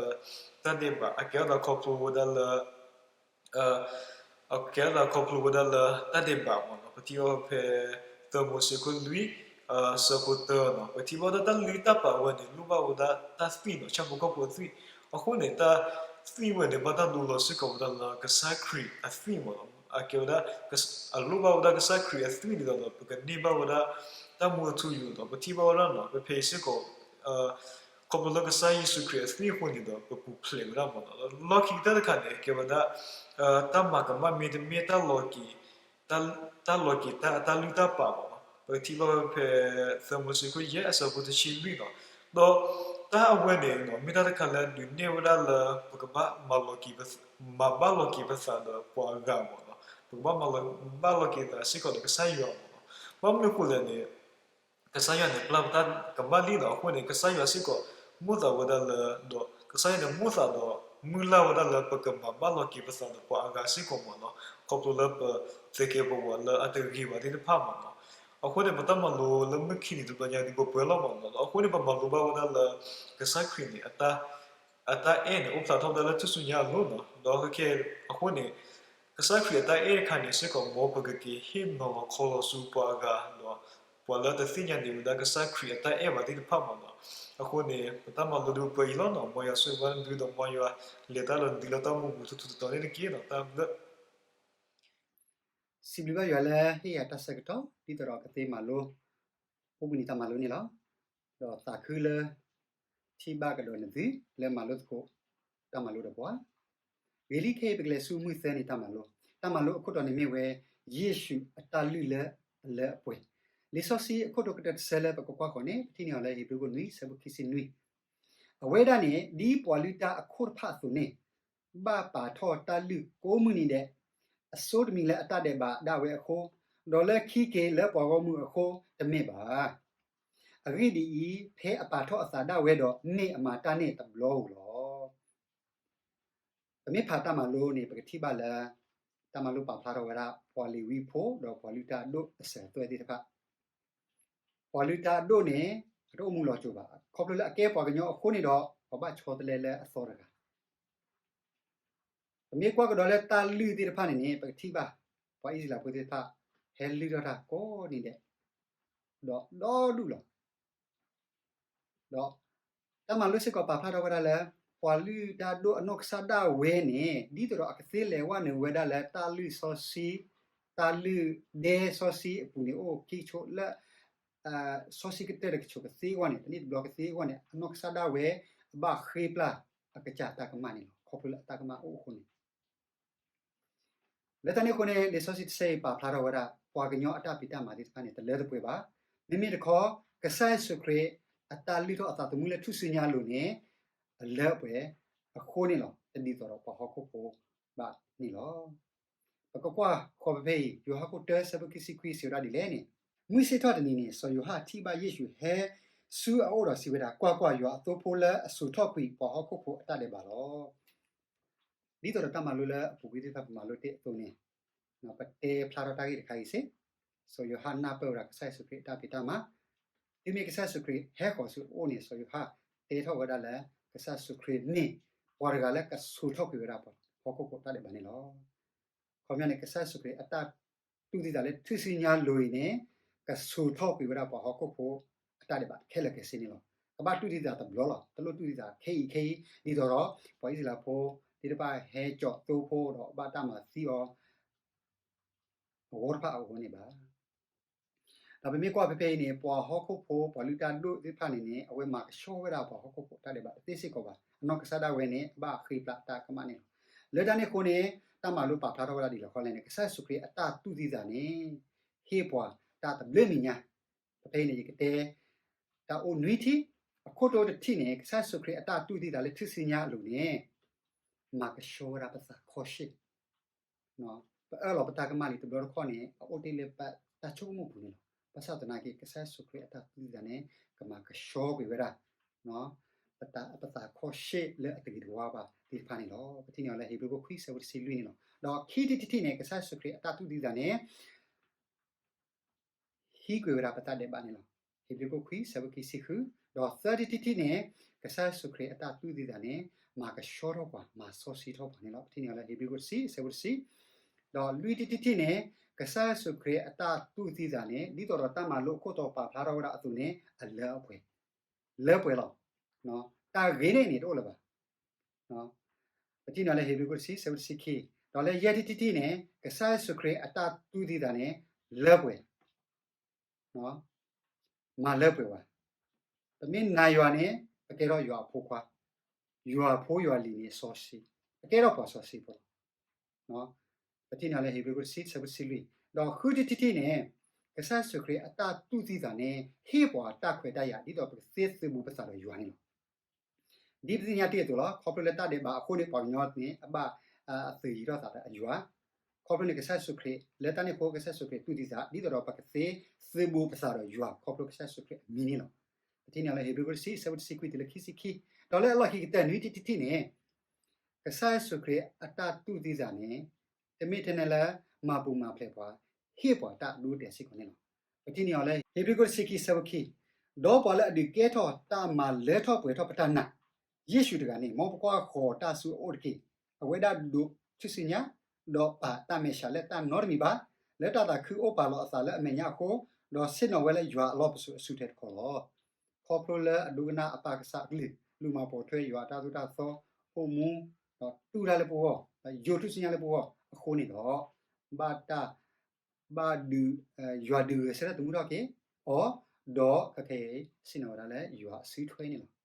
တၢ်ဒဲးဘး အကဲထီၣ်သးခီဖျိဝဲဒၣ်လၢ အကဲထီၣ်သးခီဖျိဝဲဒၣ်လၢတၢ်ဒဲးဘးမ့ၢ်နီၤ. ပထံၣ်အီၤဖဲ သၢမိၤၡ့ခိၣ်လွံၢ် အဆၢဖိတၢနီၤ. ပထံၣ်ဘၣ်ဒၣ်တၢ်လုၢ်တၢ်ပာ်ဝဲန့ၣ် လိၣ်ဘၣ်ဝဲဒၣ်တၢ်သွံၣ်နီၤ, ဆၣ်ဖိကီၢ်ဖိအသွံၣ်. အဃိန့ၣ် တၢ်သွံၣ်ဝဲန့ၣ် ဘၣ်တၢ်ဒိလီၤစ့ၢ်ကီးဝဲဒၣ်လၢကစၢ်ခရံာ်အသွံၣ်မ့ၢ်နီၤ. အကဲဝဲဒၣ် အလိၣ်ဘၣ်ဝဲဒၣ်ကစၢ်ခရံာ်အသွံၣ်ဒ်သိးဒီး ပကန့ၢ်ဘၣ်ဝဲဒၣ်တၢ်မူအထူအယိာ်ဒီး ပထံၣ်ဘၣ်ဝဲဒၣ်နီၤ, ပဖဲအံၤစ့ၢ်ကီး ခီဖျိလၢကစၢ်ယ့ၣ်ၡူးခရံာ်အသွံၣ်အဃိန့ၣ်ဒီး ပပူၤဖျဲးဝဲဒၣ်မ့ၢ်နီၤ. လီၢ်ခံကတၢၢ်တခါန့ၣ် ကဲဝဲဒၣ် တၢ်မၤကမၣ်မ့တမ့ၢ်တၢ်လီၤက့ၤ တၢ်လီၤက့ၤတၢ်အတၢ်လုၢ်တၢ်ပာ်မ့ၢ်နီၤ. ပကထံၣ်ဘၣ်ဝဲဖဲ သၢမိၤၡ့ခိၣ်ယဲၢ်အဆၢဖိတဆံလွံၢ်နီၤ. ဒီးတၢ်အဝဲန့ၣ် မ့ၢ်တၢ်တခါလၢဒုးနဲၣ်ဝဲဒၣ်လၢ ပကဘၣ်မၤလီၤက့ၤ မၤဘၣ်လီၤက့ၤပသးဒီးပှၤအဂၤမ့ၢ်နီၤ. ပကဘၣ်မၤလီၤ ဘၣ်လီၤက့ၤသးစ့ၢ်ကီးဒီးကစၢ်ယွၤမ့ၢ်နီၤ. ဘၣ်မနုၤအဃိလဲၣ်န့ၣ် ကစၢ်ယွၤန့ၣ် ပျၢ်ပတၢ်ကမၣ်လံနီၤ. အဃိန့ၣ် ကစၢ်ယွၤစ့ၢ်ကီး မိၣ်သးဝဲဒၣ်လၢ ဒီးကစၢ်ယွၤန့ၣ် မိၣ်သးဒီး မုၢ်လၢ်ဝဲဒၣ်လၢပကမၤဘၣ်လီၤက့ၤပသးဒီးပှၤအဂၤစ့ၢ်ကီးမ့ၢ်နီၤ. ခီဖျိလၢပသုးက့ၤပဝးလၢအတဂ့ၤဘၣ်သ့ၣ်တဖၣ်မ့ၢ်နီၤ. အဃိန့ၣ် ပတၢ်မၤလိလၢမုၢ်ခံနံၤတဘျီညါဒုးပပှဲၤလီၤမ့ၢ်နီၤ. အဃိန့ၣ် ပမၤလိဘၣ်ဝဲဒၣ်လၢ ကစၢ်ခရံာ်န့ၣ် အတၢ်အဲၣ်န့ၣ် အိၣ်ဖျါထီၣ်ဝဲဒၣ်လၢထူၣ်စုညါအလိၤနီၤ. ဒီးခဲအံၤအဃိန့ၣ် ကစၢ်ခရံာ်အတၢ်အဲၣ်တခါန့ၣ်စ့ၢ်ကီး မ်ပကက့ၤဟ့ၣ်နီၤလီၤခီလီၤဆူပှၤအဂၤဒီး ပှၤလၢတသ့ၣ်ညါန့ၢ်ဝဲဒၣ်ကစၢ်ခရံာ်အတၢ်အဲၣ်ဘၣ်သ့ၣ်တဖၣ်မ့ၢ်နီၤ. အဃိန့ၣ် ပတၢ်မၤလိဒုးပှဲၤအံၤလီၤနီၤ. မ်ယွၤဆိၣ်ဂ့ၤဘၣ်နသုဒီး မ်ယွၤလဲၤတၢ်ဒီးနသုလၢတၢ်အိၣ်မူပူၤထူထူတီတီန့ၣ်တက့ၢ်နီၤ. တၢ်ဘျုး စံးဘျုးဘၣ်ယွၤလၢဟ့ၣ်ယၤတၢ်ဆၢကတီၢ် ဒ်သိးဒီးကသ့မၤလိ အိၣ်ဘှံးနံၤတၢ်မၤလိန့ၣ်လီၤ. ဒီးသးခုလၢ ထံၣ်ဘၣ်ကဒီးနသု လၢမၤလိသကိး တၢ်မၤလိဒီးပှၤ ဂ့ၤလံခဲအံၤ ပကလဲၤဆူမုၢ်သၢနံၤတၢ်မၤလိ, တၢ်မၤလိအခိၣ်တီန့ၣ်မ့ၢ်ဝဲ ယ့ၣ်ၡူးအတၢ်လုၢ်လၢအလၢအပှဲၤ, လံာ်စီဆှံအခိၣ်တီကတၢၢ်တဆၢလၢပကကွၢ်ဃီၤန့ၣ် ပထံၣ်န့ၢ်အီၤလၢ ဧ့ၤဘြံၤခိၣ်နွံ ဆၢဖိခံဆံနွံ, အဝဲဒၣ်န့ၣ် ဒ်ပှၤလုၢ်တၢ်အခိၣ်တဖၣ်အသိးန့ၣ် ဘၣ်ပာ်ထီၣ်တၢ်လုၢ်ကိးမုၢ်နံၤဒဲး, အဆိတမံၤလၢအတၢ်ဒဲးဘးဒၣ်ဝဲအဃိ, ဒီးလၢခံက့ၤလၢပှၤဂီၢ်မုၢ်အဃိတမ့ၢ်ဘၣ်. အဂ့ၢ်ဒ်အံၤ, ဖဲအပာ်ထီၣ်အသးဒၣ်ဝဲဒီး မ့ၢ်အမၤတၢ်န့ၣ်တဘျီဧိၤလီၤ. ပမ့ၢ်ဖးတၢ်မၤလိန့ၣ် ပကထံၣ်ဘၣ်လၢ တၢ်မၤလိပာ်ဖျါထီၣ်ဝဲဒၣ် ပှၤလ့ၤဝံဖိ ဒီးပှၤလုၢ်တၢ်အဒိၣ်အစၢၤအသွဲၣ်သ့ၣ်တဖၣ်, ပှၤလုၢ်တၢ်အဒိၣ်န့ၣ် အတအိၣ်မူလီၤစိၤဘၣ်, ခီဖျိလၢအကဲပှၤကညီအဃိန့ၣ်ဒီး ပှၤဘၣ်ဆီတလဲလၢအသီတဂၤ ပမ့ၢ်ကွၢ်ကဒီးလၢတၢ်လုၢ်သ့ၣ်တဖၣ်န့ၣ်န့ၣ် ပကထံၣ်ဘၣ် ပှၤအံၣ်စရ့လးဖိသ့ၣ်တဖၣ် ဟဲလုၢ်ထီၣ်တၢ်ကိးနံၤဒဲး ဒီးဒီဒူၣ်လီၤ. ဒီးတၢ်မၤလိစ့ၢ်ကီးပာ်ဖျါထီၣ်ဝဲဒၣ်လၢ ပှၤလုၢ်တၢ်ဒိၣ်အနီၢ်ကစၢ်ဒၣ်ဝဲန့ၣ် ဒ်သိးဒီးအကသ့လဲၤဝဲနုာ်ဝဲဒၣ်လၢတၢ်လုၢ်စီဆှံ, တၢ်လုၢ်ဒဲစီဆှံအပူၤန့ၣ် အိၣ်ခံကဆိးလၢ စီဆှံကတၢၢ်တကဆိးကသ့အဂီၢ်န့ၣ် တနံၣ်တဘျီကသ့အဂီၢ်န့ၣ် အနီၢ်ကစၢ်ဒၣ်ဝဲ အဘၣ်ဃ့ပျၢ်အကစၢ်တၢ်ကမၣ်န့ၣ်လီၤ. ခီဖျိလၢအတၢ်ကမၣ်အိၣ်အဃိန့ၣ် လၢတၢ်န့ၣ်အဃိန့ၣ် လံာ်စီဆှံတဆၢအံၤပာ်ဖျါထီၣ်ဝဲဒၣ် ပှၤကညီအတၢ်ဖံးတၢ်မၤသ့ၣ်တဖၣ်န့ၣ် တလၢတပှဲၤဘၣ်. မ့မ့ၢ်တခီ ကစၢ်ယ့ၣ်ၡူးခရံာ်အတၢ်လုၢ်ထီၣ်အသးသမူလၢထူၣ်စုညါအလိၤန့ၣ် အလၢအပှဲၤအဃိန့ၣ်လီၤ. တဒ်သိးဒီးပှၤဟီၣ်ခိၣ်ဖိဘၣ်န့ၣ်လီၤ. ပကကွၢ်ဃီၤဖဲဖဲအံၤ ယိၤဟၣ်ခိၣ်တၢ ဆၢဖိခံဆံခွံ စံးဝဲဒၣ်ဒ်လဲၣ်န့ၣ်, မုၢ်ဆ့ၣ်ထီၣ်တနံၤန့ၣ် စီၤယိၤဟၣ်ထံၣ်ဘၣ်ယ့ၣ်ၡူးဟဲဆူအအိၣ်ဒီးစံးဝဲဒၣ်, ကွၢ်ကွၢ်, ယွၤအသိဖိလၢအစိာ်ထီၣ်ကွံာ်ပှၤဟီၣ်ခိၣ်ဖိအတၢ်ဒဲးဘးလီၤ. ဒ်သိးဒီးတၢ်မၤလိလၢအပူၤကွံာ်သ့ၣ်တဖၣ်ပမၤလိတ့ၢ်အသိးန့ၣ်, ပတဲဖျါထီၣ်တၢ်ဂ့ၢ်တခါအံၤစ့ၢ်, စီၤယိၤဟၣ်နၢ်ပၢၢ်ဝဲဒၣ်ကစၢ်ယ့ၣ်ၡူးခရံာ်အတၢ်ဖံးတၢ်မၤ, တုၤမ့ၢ်ကစၢ်ယ့ၣ်ၡူးခရံာ်ဟဲဃီၤဆူအအိၣ်န့ၣ် စီၤယိၤဟၣ်တဲထီၣ်ဝဲဒၣ်လၢ ကစၢ်ယ့ၣ်ၡူးခရံာ်မ့ၢ်ပှၤတဂၤလၢကစိာ်ထီၣ်ကွံာ်ဝဲဒၣ်ပှၤဟီၣ်ခိၣ်ဖိအတၢ်ဒဲးဘးန့ၣ်လီၤ. ခီပညီန့ၣ် ကစၢ်ယ့ၣ်ၡူးခရံာ်အတၢ်တူၢ်သံသးလၢထူၣ်စုညါအလိၤအံၤန့ၣ် ကစိာ်ထီၣ်ကွံာ်ဝဲဒၣ်ပှၤဟီၣ်ခိၣ်ဖိအတၢ်ဒဲးဘးခဲလၢာ်ခဲဆ့န့ၣ်လီၤ. ကဘၣ်တူၢ်သံသးတဘျီလီၤ. တလိၣ်တူၢ်သံသးခဲအံၤခဲအံၤ ဒ်သိးဒီး ပှၤအံၣ်စရ့လးဖိသ့ၣ်တဖၣ်ဟဲစိာ်သိဖိဒီးဘၣ်တၢ်မၤသံအီၤ အဂီၢ်တဖၣ်အဂီၢ်န့ၣ်ဘၣ်. ဒီးပမ့ၢ်ကွၢ်ဖဲဖဲအံၤန့ၣ် ပှၤဟီၣ်ခိၣ်ဖိ ပှၤလုၢ်တၢ်ဒိၣ်သ့ၣ်တဖၣ်န့ၣ်န့ၣ် အဝဲမၤကဆှီဝဲဒၣ်ပှၤဟီၣ်ခိၣ်ဖိအတၢ်ဒဲးဘးတသ့စ့ၢ်ကီးဘၣ်. အနီၢ်ကစၢ်ဒၣ်ဝဲန့ၣ် အဘၣ်ဃ့ပျၢ်တၢ်ကမၣ်န့ၣ်လီၤ. လၢတၢ်န့ၣ်အဃိန့ၣ် တၢ်မၤလိပာ်ဖျါထီၣ်ဝဲဒၣ်ဒ်လဲၣ်ဃီလဲၣ်န့ၣ် ကစၢ်ယ့ၣ်ၡူးခရံာ်အတၢ်တူၢ်သံသးန့ၣ် ဟ့ၣ်ပှၤတၢ်သဘျ့မဲာ်ညါ, ဖဲဖဲအံၤန့ၣ် ယကတဲ တၢ်အိၣ်နွံထံၣ်, အခိၣ်တီတထံၣ်န့ၣ် ကစၢ်ယ့ၣ်ၡူးခရံာ်အတၢ်တူၢ်သံသးလၢထူၣ်စုညါအလိၤန့ၣ် မၤကဆှီဝဲဒၣ်ပသးခီၣ်ဆ့ၣ် အၢၣ်လီၤပတၢ်ကမၣ်လံတဘျီတခီၣ်န့ၣ် အအိၣ်တ့ၢ်လၢပတၢ်ဆိကမိၣ်ပူၤန့ၣ်လီၤ. ဘၣ်ဆၣ်သနာ်က့ ကစၢ်ယ့ၣ်ၡူးခရံာ်အတၢ်တူၢ်သံသးန့ၣ် ကမၤကဆှီကွံာ်ဝဲဒၣ် ပသးခီၣ်ရှ့ၣ်လၢအတဂ့ၤတဝါဘၣ်သ့ၣ်တဖၣ်န့ၣ်လီၤ. ပထံၣ်န့ၢ်အီၤလၢ ဧ့ၤဘြံၤခိၣ်ခွံ ဆၢဖိတဆံလွံၢ်န့ၣ်လီၤ. ဒီးခံထံၣ်တထံၣ်န့ၣ် ကစၢ်ယ့ၣ်ၡူးခရံာ်အတၢ်တူၢ်သံသးန့ၣ် ဟံးကွံာ်ဝဲဒၣ်ပတၢ်ဒဲးဘးန့ၣ်လီၤ. ဧ့ၤဘြံၤခိၣ်ခွံ ဆၢဖိခံဆံဃု, ဒီးသၢထံၣ်တထံၣ်န့ၣ် ကစၢ်ယ့ၣ်ၡူးခရံာ်အတၢ်တူၢ်သံသးန့ၣ် မၤကဆှီထီၣ်ပှၤ မၤစီဆှံထီၣ်ပှၤန့ၣ်လီၤ. ပထံၣ်န့ၢ်အီၤလၢ ဧ့ၤဘြံၤခိၣ်တဆံ ဆၢဖိတဆံ, ဒီးလွံၢ်ထံၣ်တထံၣ်န့ၣ် ကစၢ်ယ့ၣ်ၡူးခရံာ်အတၢ်တူၢ်သံသးန့ၣ် ဒ်သိးဒီးတၢ်မၤလိအခိၣ်တီပာ်ဖျါထီၣ်ဝဲဒၣ်အသိးန့ၣ် အလၢအပှဲၤ, လၢပှဲၤလီၤ. တၢ်ဂ့ၤန့ၣ်န့ၣ်တအိၣ်လၢၤဘၣ်. ပထံၣ်န့ၢ်လၢ ဧ့ၤဘြံၤခိၣ်တဆံ ဆၢဖိတဆံခံ, ဒီးလၢယဲၢ်ထံၣ်တထံၣ်န့ၣ် ကစၢ်ယ့ၣ်ၡူးခရံာ်အတၢ်တူၢ်သံသးန့ၣ် လၢပှဲၤ မၤလၢပှဲၤဝဲ, ပမ့ၢ်နာ်ယွၤန့ၣ် ပကဲထီၣ်ယွၤအဖိခွါ, ယွၤဖိယွၤလံၤန့ၣ်စီဆှံ, ပကဲထီၣ်ပှၤစီဆှံဖိလီၤ. ပထံၣ်န့ၢ်လၢ ဧ့ၤဘြံၤခိၣ်တဆံ ဆၢဖိတဆံလွံၢ်, ဒီးဃုထံၣ်တထံၣ်န့ၣ် ကစၢ်ယ့ၣ်ၡူးခရံာ်အတၢ်တူၢ်သံသးန့ၣ် ဟ့ၣ်ပှၤတၢ်ခွဲးတၢ်ယာ် ဒ်သိးပကသ့သုးဘူးပသးဒီးယွၤန့ၣ်လီၤ. ဒ်ပသ့ၣ်ညါတ့ၢ်အသိးလီၤ. ခီဖျိလၢတၢ်ဒဲးဘးအဃိန့ၣ် ပှၤကညီန့ၣ် အဘၣ်အသုးယံၤထီၣ်သးဒီးယွၤ, ခီဖျိန့ၣ်ကစၢ်ယ့ၣ်ၡူးခရံာ် လၢတၢ်န့ၣ်အဃိ ကစၢ်ယ့ၣ်ၡူးခရံာ်တူၢ်သံသး ဒ်သိးဒီးပကသ့သုးဘူးပသးဒီးယွၤ ခီဖျိကစၢ်ယ့ၣ်ၡူးခရံာ်အမံၤန့ၣ်လီၤ. ပထံၣ်န့ၢ်လၢ ဧ့ၤဘြံၤခိၣ်တဆံ ဆၢဖိတဆံခွံတုၤလၢခံဆံခံ, ဒီးလၢအလီၢ်ခံကတၢၢ်နွံထံၣ်တထံၣ်န့ၣ် ကစၢ်ယ့ၣ်ၡူးခရံာ်အတၢ်တူၢ်သံသးန့ၣ် တမ့ၢ်ထဲန့ၣ်လၢ မၤပူၤမၤဖျဲးပှၤ, ဟ့ၣ်ပှၤတၢ်အဒိအတဲာ်စ့ၢ်ကီးန့ၣ်လီၤ. ပထံၣ်န့ၢ်အီၤလၢ ဧ့ၤဘြံၤခိၣ်တဆံခံ ဆၢဖိခံ, ဒီးပှၤလၢအဒုးကဲထီၣ်တၢ်မၤလၢထီၣ်ပှဲၤထီၣ်ပတၢ်နာ် ယ့ၣ်ၡူးတဂၤန့ၣ် မ်ပကွၢ်ဃီၤတၢ်ဆူအအိၣ်တက့ၢ်. အဝဲဒၣ်ဒိးထူၣ်စုညါ, ဒီးပာ်တၢ်မဲာ်ဆှးလၢတၢ်နီတမံၤဘၣ်, လၢတၢ်သးခုအိၣ်ပာ်လီၤအသးလၢအမဲာ်ညါအဃိ, ဒီးဆ့ၣ်နီၤဝဲလၢယွၤအလီၢ်ပစိာ်အစုထွဲတခီလီၤ. ခီဖျိလၢအဒိကနၣ်အပၢ်ကစၢ်အကလုၢ်, လူၤမၤပိာ်ထွဲယွၤအတၢ်သိၣ်တၢ်သီ, အိၣ်မူ, ဒီးတူၢ်တၢ်လၢပဂီၢ်, ယိးထူၣ်စုညါလၢပဂီၢ်အဃိန့ၣ်ဒီး, ဘၣ်တၢ်, ဘၣ်ဒုး, ယွၤဒုးဂဲၤဆၢထၢၣ်သမူထီၣ်က့ၤအီၤ, ဒီးကကဲဆ့ၣ်နီၤဝဲဒၣ်လၢယွၤအစုထွဲန့ၣ်လီၤ.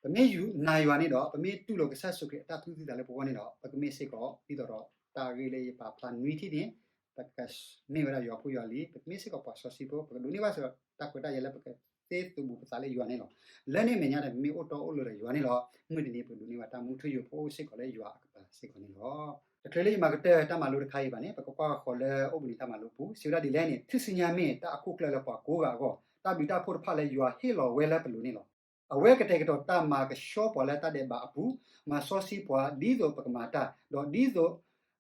ပမ့ၢ်နာ်ယွၤန့ၣ်ဒီး ပမ့ၢ်တူၢ်လိာ်ကစၢ်ယ့ၣ်ၡူးခရံာ်အတၢ်တူၢ်သံသးလၢပဂီၢ်န့ၣ်ဒီး ပကမ့ၢ်စ့ၢ်ကီး ဒ်သိးဒီးတၢ်ဂ့ၢ်လၢယပာ်ဖျါနွံထံၣ်န့ၣ်, ပကမ့ၢ်ဝဲဒၣ်ယွၤဖိယွၤလံၤ, ပကမ့ၢ်စ့ၢ်ကီးပှၤစီဆှံဖိ, ပကဒိးန့ၢ်ဘၣ်စ့ၢ်ကီးတၢ်ခွဲးတၢ်ယာ်လၢပကသ့သုးဘူးပသးလၢယွၤန့ၣ်လီၤ. လၢန့ၣ်အမဲာ်ညါဒီး ပမ့ၢ်အိၣ်တီအိၣ်လိၤဒီးယွၤန့ၣ်လီၤ. မုၢ်တနံၤပကဒိးန့ၢ်ဘၣ်တၢ်မူထူယိာ်ဖိအိၣ်စ့ၢ်ကီးလၢယွၤအကပၤစ့ၢ်ကီးန့ၣ်လီၤ. တချုးလၢယမၤကတၢၢ်တၢ်မၤလိတခါအံၤဘၣ်န့ၣ် ပကကွၢ်ဃီၤလၢအိၣ်ဘှံးနံၤတၢ်မၤလိပူၤ, စံးဝဲဒၣ်ဒ်လဲၣ်န့ၣ်, ထူၣ်စုညါမ့ၢ်တၢ်အခိၣ်ကျၢၢ်လၢပှၤကိးဂၤအဂီၢ်, တၢ်ဘျုးတၢ်ဖှိၣ်တဖၣ်လၢယွၤဟ့ၣ်လီၤဝဲလၢပလိၤန့ၣ်လီၤ. အဝဲကတဲာ်ကတီၤတၢ်မၤကဆှီပှၤလၢတၢ်ဒဲးဘးအပူၤ, မၤစီဆှံပှၤဒ်သိးပကမၤတၢ်, ဒီးဒ်သိး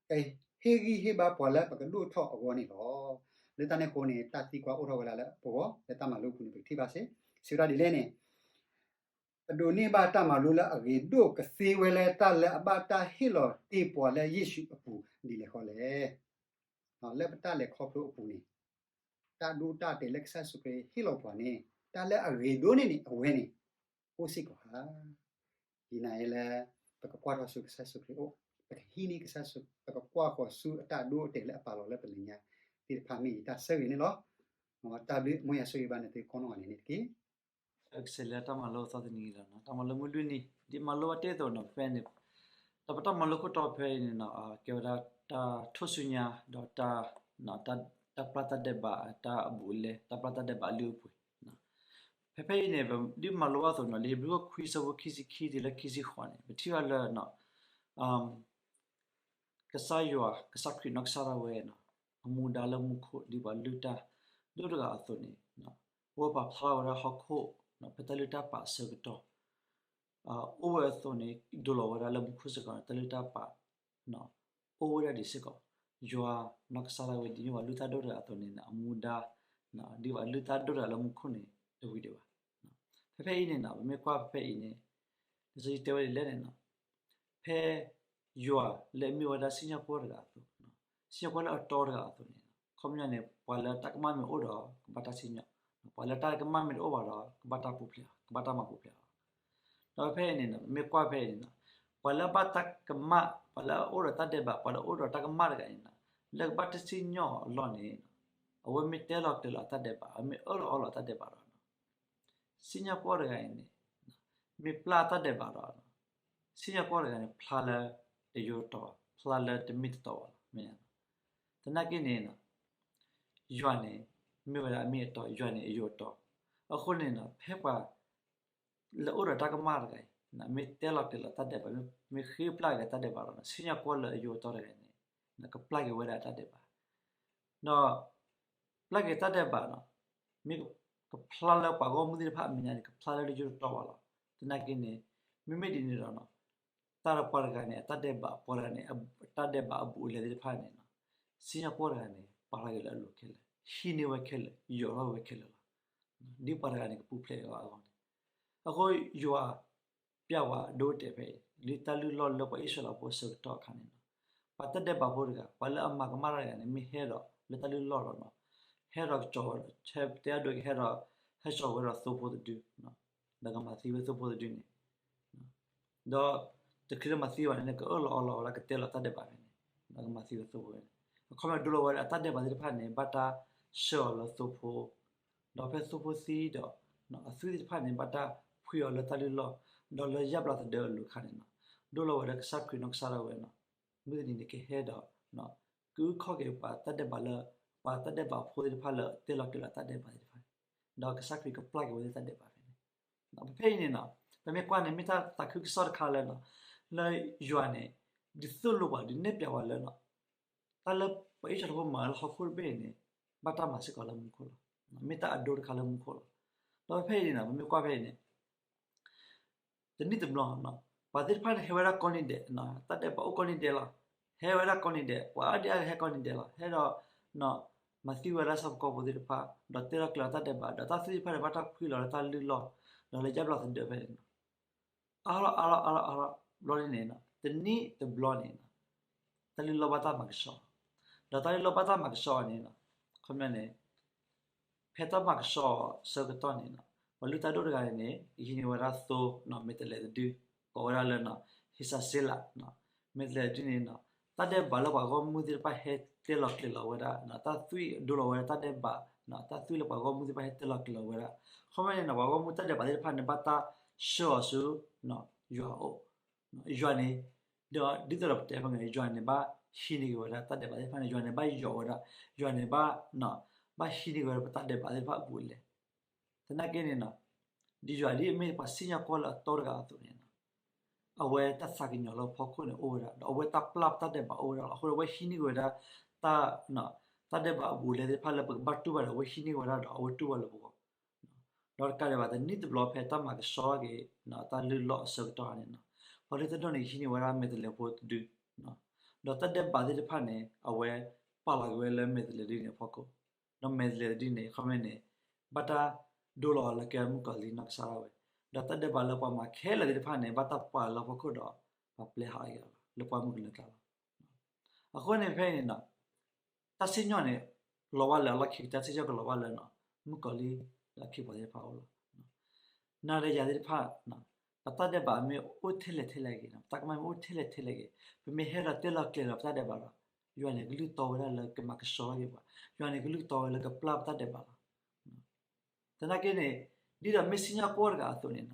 ကဟ့ၣ်ဂံၢ်ဟ့ၣ်ဘါပှၤလၢပကဒိၣ်ထီၣ်အဂီၢ်န့ၣ်လီၤ. လၢတၢ်န့ၣ်အဃိန့ၣ် တၢ်သံကွၢ်အိၣ်ထီၣ်ဝဲဒၣ်လၢပဂီၢ် လၢတၢ်မၤလိပူၤန့ၣ် ပကထံၣ်ဘၣ်စ့ၢ်, စံးဝဲဒၣ်ဒ်လဲၣ်န့ၣ်, ပဒိးန့ၢ်ဘၣ်တၢ်မၤလိလၢအဂ့ၤဒိၣ်ကသ့ဝဲလၢတၢ်လၢအဘၣ်တၢ်ဟ့ၣ်လီၤတ့ၢ်ပှၤလၢယ့ၣ်ၡူးအပူၤဒ်လဲၣ်ဃီလဲၣ်. လၢပတၢ်လဲၤခီဖျိအပူၤန့ၣ်, တၢ်ဒိတၢ်တဲာ်လၢကစၢ်ယ့ၣ်ၡူးခရံာ်ဟ့ၣ်လီၤပှၤန့ၣ်, တၢ်လၢအဂ့ၤဒိၣ်န့ၢ်န့ၣ် အဝဲန့ၣ် အိၣ်စ့ၢ်ကီးဧါ. ယနာ်လၢ ပကကွၢ်ထီၣ်ဆူကစၢ်ယ့ၣ်ၡူးခရံာ်အအိၣ်, ပကဟံးန့ၢ်ကစၢ်ယ့ၣ်ၡူး, ပကကွၢ်ဃီၤဆူအတၢ်ဒိအတဲာ်လၢအပာ်လီၤလၢပမဲာ်ညါသ့ၣ်တဖၣ် မ့ၢ်ယတၢ်ဆၢဂ့ၤန့ၣ်လီၤ. တၢ်ဘျုး မ်ယွၤဆိၣ်ဂ့ၤဘၣ်နသုကိးနီၢ်ဂၤဒဲးန့ၣ်တက့ၢ်. ကစဲးလၢတၢ်မၤလိအသီတနံၤအံၤလီၤ. တၢ်မၤလိမုၢ်လွံၢ်နံၤ ဒ်မၤလိဘၣ်တ့ၢ်အသိးန့ၣ် ဖဲန့ၣ်, ဒီးပတၢ်မၤလိခိၣ်တီဖဲအံၤန့ၣ် ကဲဝဲဒၣ်တၢ်ထူၣ်စုညါ ဒီး တၢ်ပျၢ်တၢ်ဒဲးဘး တၢ်အဘူးအလဲ တၢ်ပျၢ်တၢ်ဒဲးဘးအလုၢ်အပှ့ၤ. ဖဲဖဲအံၤန့ၣ် ဒ်မၤလိဘၣ်အသိးန့ၣ် လံာ်ဧ့ၤဘြံၤခိၣ်ခွံဆၢဖိခံဆံခံတုၤလၢခံဆံဃိးန့ၣ် ပထံၣ်ဘၣ်လၢ ကစၢ်ယွၤ ကစၢ်ခရံာ်နီၢ်ကစၢ်ဒၣ်ဝဲ အမူဒါလၢမူခိၣ် ဒ်ပှၤလုၢ်တၢ်ဒိၣ်တဂၤအသိးန့ၣ်, အဝဲပာ်ဖျါထီၣ်ဝဲဒၣ်ဟီၣ်ခိၣ် ဖဲတၢ်လုၢ်တၢ်ပာ်အဆၢကတီၢ် အိၣ်ဝဲအသိးန့ၣ် ဒိးလီၤဝဲဒၣ်လၢမူခိၣ်စ့ၢ်ကီးန့ၣ် တၢ်လုၢ်တၢ်ပာ် အိၣ်ဝဲဒၣ်ဒံးစ့ၢ်ကီး. ယွၤနီၢ်ကစၢ်ဒၣ်ဝဲ ဒ်မ့ၢ်ပှၤလုၢ်တၢ်ဒိၣ်တဂၤအသိးန့ၣ် အမူဒါ ဒ်ပှၤလုၢ်တၢ်ဒိၣ်တဂၤလၢမူခိၣ်န့ၣ် တဝံၤဒံးဘၣ်. ဖဲဖဲအံၤန့ၣ် ပမ့ၢ်ကွၢ်ဖဲဖဲအံၤန့ၣ် လံာ်စီဆှံတဲဝဲဒ်လဲၣ်န့ၣ် ဖဲယွၤလၢအမ့ၢ်ဝဲဒၣ်စံၣ်ညီၣ်ကွီၢ်တဂၤအသိး, စံၣ်ညီၣ်ကွီၢ်လၢအတီတဂၤအသိးန့ၣ် ခီပညီန့ၣ် ပှၤလၢတၢ်ကမၣ်မ့ၢ်အိၣ်ဒီး ကဘၣ်တၢ်စံၣ်ညီၣ်, ပှၤလၢတၢ်ကမၣ်မ့ၢ်တအိၣ်ဘၣ်ဒီး ကဘၣ်တၢ်ပူၤဖျဲးအီၤ, ကဘၣ်တၢ်မၤပူၤဖျဲးအီၤ. ဒီးဖဲအံၤန့ၣ် မ့ၢ်ကွၢ်ဖဲအံၤန့ၣ် ပှၤလၢအဘၣ်တၢ်ကမၣ် ပှၤလၢအအိၣ်ဒီးတၢ်ဒဲးဘး ပှၤလၢအအိၣ်ဒီးတၢ်ကမၣ်တဂၤအံၤန့ၣ် လၢကဘၣ်တၢ်စံၣ်ညီၣ်အီၤအလီၢ်န့ၣ် အဝဲမ့ၢ်တဲလီၤကျဲၤလီၤအတၢ်ဒဲးဘး အဝဲမ့ၢ်အၢၣ်လီၤအီလီၤအတၢ်ဒဲးဘးဒီး စံၣ်ညီၣ်ကွီၢ်တဂၤအံၤန့ၣ် မ့ၢ်ပျၢ်တၢ်ဒဲးဘးဒီး စံၣ်ညီၣ်ကွီၢ်တဂၤန့ၣ် ဖျါလၢတယိတီ, ဖျါလၢတမ့ၢ်တတီဘၣ်လီၤ. သနာ်က့န့ၣ် ယွၤန့ၣ် မ့ၢ်ဝဲဒၣ်အမ့ၢ်အတီ, ယွၤန့ၣ်အယိတီ. အဃိန့ၣ် ဖဲပှၤလၢအိၣ်ဒီးတၢ်ကမၣ်တဂၤအံၤ မ့ၢ်တဲလီၤကျဲၤလီၤတၢ်ဒဲးဘး, မ့ၢ်ဃ့ပျၢ်က့ၤတၢ်ဒဲးဘးဒီး စံၣ်ညီၣ်ကွီၢ်လၢအယိတီတဂၤန့ၣ် ကပျၢ်က့ၤဝဲဒၣ်တၢ်ဒဲးဘး, ဒီးပျၢ်က့ၤတၢ်ဒဲးဘးန့ၣ် မ့ၢ်ကဖျါလၢပှၤဂီၢ်မုၢ်သ့ၣ်တဖၣ်အမဲာ်ညါန့ၣ် ကဖျါလၢလၢယိၣ်တတီဘၣ်လီၤ. သနာ်က့န့ၣ် မ့မ့ၢ်ဒ်န့ၣ်ဒီး တၢ်ဒီးပှၤတဂၤန့ၣ် အတၢ်ဒဲးဘး ပှၤတဂၤန့ၣ် အတၢ်ဒဲးဘးအဘူးအလဲသ့ၣ်တဖၣ်န့ၣ် စံၣ်ညီၣ်ကွီၢ်တဂၤန့ၣ် ပာ်ထီၣ်က့ၤလၢအလိၤခဲလၢာ်, ဟံးန့ၢ်ဝဲခဲလၢာ်, ယိးထီၣ်ဝဲခဲလၢာ်လီၤ. ဒ်ပှၤတဂၤန့ၣ် ကပူၤဖျဲးအဂီၢ်န့ၣ်, အဃိယွၤပျၢ်ဝဲအဒိအတဲာ်ဖဲအံၤ လၢတၢ်လုၢ်လီၢ်လၢပှၤအံၣ်စရ့လးဖိအဆၢကတီၢ်အခါန့ၣ်လီၤ. ပှၤတၢ်ဒဲးဘးဖိတဂၤ ပှၤလၢအမၤကမၣ်တၢ်တဂၤန့ၣ် မ့ၢ်ဟဲဒီးလၢတၢ်လုၢ်လီၢ်ဒီး ဟဲဒီးကစီၤဝဲဒီး တဲအဒိကဟဲဒီး ဟဲကစီၤဝဲဒီးသိဖိတဒု ဒီးကမၤသံဝဲသိဖိတဒုန့ၣ် ဒီးတချုးလၢမၤသံဘၣ်န့ၣ် ကအၢၣ်လီၤအီလီၤဝဲဒၣ် ကတဲလီၤတၢ်ဒဲးဘးဖဲန့ၣ် ဒီးကမၤသံဝဲသိဖိန့ၣ်, အခီပညီဒိလီၤဝဲဒၣ်အတၢ်ဒဲးဘးသ့ၣ်တဖၣ်န့ၣ် ဘၣ်တၢ်ဆှၢအီၤလၢသိဖိ, ဒီးဖဲသိဖိသံဒီး အသွံၣ်သ့ၣ်တဖၣ်န့ၣ် ဘၣ်တၢ်ဖှံအီၤလၢတၢ်လုၢ်လီၢ်, ဒီးလၢယၣ်ဘျါသဒၢအလိၤအခါန့ၣ်လီၤ. ဒိလီၤဝဲဒၣ်ကစၢ်ခရံာ်နီၢ်ကစၢ်ဒၣ်ဝဲန့ၣ် မုၢ်တနံၤန့ၣ် ကဟဲဒီး ကအုၣ်ခီၣ်က့ၤပှၤတၢ်ဒဲးဘးလၢ ပှၤတၢ်ဒဲးဘးဖိသ့ၣ်တဖၣ်လၢတဲလီၤကျဲၤလီၤတၢ်ဒဲးဘးသ့ၣ်တဖၣ်, ဒီးကစၢ်ခရံာ်ကပျၢ်က့ၤဝဲသ့ၣ်တၢ်ဒဲးဘးဖဲန့ၣ်, ပဖဲအံၤန့ၣ်လီၤ. ပမ့ၢ်ကွၢ်န့ၣ် မ့ၢ်တၢ်သးခုကစီၣ်တခါလၢ လၢယွၤန့ၣ် ဒုးသိၣ်လိပှၤ ဒုးနဲၣ်ပျးပှၤလၢ တၢ်လၢပှၤအံၣ်စရ့လးဖိမၤလၢဟီၣ်ခိၣ်တဘ့ၣ်န့ၣ် ဘၣ်တၢ်မၤစ့ၢ်ကီးလၢမူခိၣ်လီၤ. မ့ၢ်တၢ်အဒိတခါလၢမူခိၣ်လီၤ. ဒီးဖဲအံၤန့ၣ် ပမ့ၢ်ကွၢ်ဖဲအံၤန့ၣ် တနံၣ်တဘျီ ပှၤသ့ၣ်တဖၣ်န့ၣ် ဟဲဝဲဒၣ်ကိးနံၤဒဲး, တၢ်ဒဲးဘးအိၣ်ကိးနံၤဒဲးလီၤ. ဟဲဝဲဒၣ်ကိးနံၤဒဲး, ပှၤအါဒံအါဂၤဟဲကိးနံၤဒဲးလီၤ. ဟဲဒီး မၤသံဝဲဒၣ်ဆၣ်ဖိကီၢ်ဖိသ့ၣ်တဖၣ်, ဒီးတဲလီၤကျဲၤလီၤတၢ်ဒဲးဘး, ဒီးတၢ်သွံၣ်တဖၣ်န့ၣ် ဘၣ်တၢ်ဖှံလီၤလၢတၢ်လုၢ်လီၢ်, ဒီးလၢယၣ်ဘျါသဒၢဖဲန့ၣ်လီၤ. အါထီၣ်အါထီၣ်အါထီၣ်အါထီၣ်ဘျီန့ၣ် တနံၣ်တဘျီန့ၣ် တၢ်လုၢ်လီၢ်ဘၣ်တၢ်မၤကဆှီ, ဒီးတၢ်လုၢ်လီၢ်ဘၣ်တၢ်မၤကဆှီအီၤန့ၣ် ခီပညီန့ၣ် ဖဲတၢ်မၤကဆှီအဆၢကတီၢ်န့ၣ် ပှၤလုၢ်တၢ်ဒိၣ်တဂၤန့ၣ် ဟံးန့ၢ်ဝဲဒၣ်သိ မဲာ်တဲးလဲးတဒု, ကိးဝဲဒၣ်လၢ ဟံးစၤစ့လး, မဲာ်တဲးလဲးတဒုန့ၣ် တၢ်ဒဲးဘးလၢပှၤဂီၢ်မုၢ်သ့ၣ်တဖၣ်ဟဲတဲလီၤကျဲၤလီၤဝဲဒၣ်, တၢ်သွံၣ်ဒိလီၤဝဲဒၣ်တၢ်ဒဲးဘး, တၢ်သွံၣ်လၢပှၤဂီၢ်မုၢ်သ့ၣ်တဖၣ်ဟဲတဲလီၤကျဲၤလီၤဝဲဒၣ်, ခီပညီန့ၣ် ပှၤဂီၢ်မုၢ်တၢ်ဒဲးဘးသ့ၣ်တဖၣ်န့ၣ် ဘၣ်တၢ်ဆှၢအီၤဆူ ယွၤအအိၣ်, ယွၤန့ၣ် ဒီးဒ်သိးဒီးပတဲဖဲန့ၣ် ယွၤန့ၣ်ဘၣ်ဟံးန့ၢ်က့ၤဝဲဒၣ်တၢ်ဒဲးဘးသ့ၣ်တဖၣ်န့ၣ် ယွၤန့ၣ်ဘၣ်ယိးဝဲဒၣ်, ယွၤန့ၣ်ဘၣ် ဘၣ်ဟံးန့ၢ်က့ၤဝဲဒၣ်ပတၢ်ဒဲးဘးသ့ၣ်တဖၣ်အဘူးအလဲ, သနာ်က့န့ၣ် ဒ်ယွၤဒ်အမ့ၢ်ပှၤစံၣ်ညီၣ်ကွီၢ်လၢအတီတဂၤအသိးန့ၣ် အဝဲတၢ်သးကညီၤလၢဖီခိၣ်န့ၣ်အိၣ်ဝဲဒၣ် ဒီးအဝဲတၢ်ပျၢ်ပတၢ်ဒဲးဘးအိၣ်ဝဲဒၣ်လီၤ. အဃိဒီးအဝဲဟံးန့ၢ်က့ၤဝဲဒၣ် တၢ် တၢ်ဒဲးဘးအဘူးအလဲသ့ၣ်တဖၣ်လၢပကဘၣ်တူၢ်ဘၣ်ဒီး အဝဲဟံးန့ၢ်ဝဲဒၣ်ဒီးအဝဲတူၢ်ဘၣ်လၢပဂီၢ်, ဒီးတကးဒံးဘၣ် တနံၣ်တဘျီဖဲတၢ်မၤကဆှီက့ၤ တၢ်လုၢ်လီၢ်အဆၢကတီၢ်န့ၣ် ပှၤလုၢ်တၢ်ဒိၣ်န့ၣ် ဟံးန့ၢ်ဝဲဒၣ်မဲာ်တဲးလဲးဖိတဒု, ဒီးတၢ်ဒဲးဘးသ့ၣ်တဖၣ်န့ၣ် အဝဲပာ်လီၤက့ၤဝဲလၢမဲာ်တဲးလဲးတဒုန့ၣ်အဖီခိၣ်, ဒီးမဲာ်တဲးလဲးတဒုန့ၣ် ခီပညီန့ၣ် ဘၣ်တၢ်ဒိလီၤအီၤလၢကဲမုၣ်ကီၤလံၢ်နီၢ်ကစၢ်ဒၣ်ဝဲ, ဒီးတၢ်ဒဲးဘးလၢပှၤမၤခဲလၢာ်သ့ၣ်တဖၣ်န့ၣ် ဘၣ်တၢ်ပာ်လၢအဖီခိၣ်ဒီး ပှၤပျဲဟးအီၤလၢပှၢ်မုၢ်ကနၢအကျါလီၤ. အဃိန့ၣ်ဖဲအံၤန့ၣ် တၢ်စံၣ်ညီၣ်န့ၣ် လီၤဘၣ်လၢအလီၢ်ခံ တၢ်စံၣ်ညီၣ်ကလီၤဘၣ်လၢ မုၣ်ကီၤလံၢ်ဒီးအခ့အပှၤသ့ၣ်တဖၣ်အအိၣ်လီၤ. နၤဒီးယၤသ့ၣ်တဖၣ် ပတၢ်ဒဲးဘးမ့ၢ်အိၣ်ထဲလဲၣ်ထဲလဲၣ်ဂ့ၤ, ပတၢ်ကမၣ်မ့ၢ်အိၣ်ထဲလဲၣ်ထဲလဲၣ်ဂ့ၤ, ပမ့ၢ်ဟဲဒီးတဲလီၤကျဲၤလီၤပတၢ်ဒဲးဘးဒီး ယွၤန့ၣ်ကလုၢ်တီဝဲဒၣ်လၢကမၤကဆှီက့ၤပှၤ, ယွၤန့ၣ်ကလုၢ်တီဝဲလၢကပျၢ်ပတၢ်ဒဲးဘးလီၤ. သနာ်က့န့ၣ် ဒ်သိးမ့ၢ်စံၣ်ညီၣ်ကွီၢ်တဂၤအသိးန့ၣ်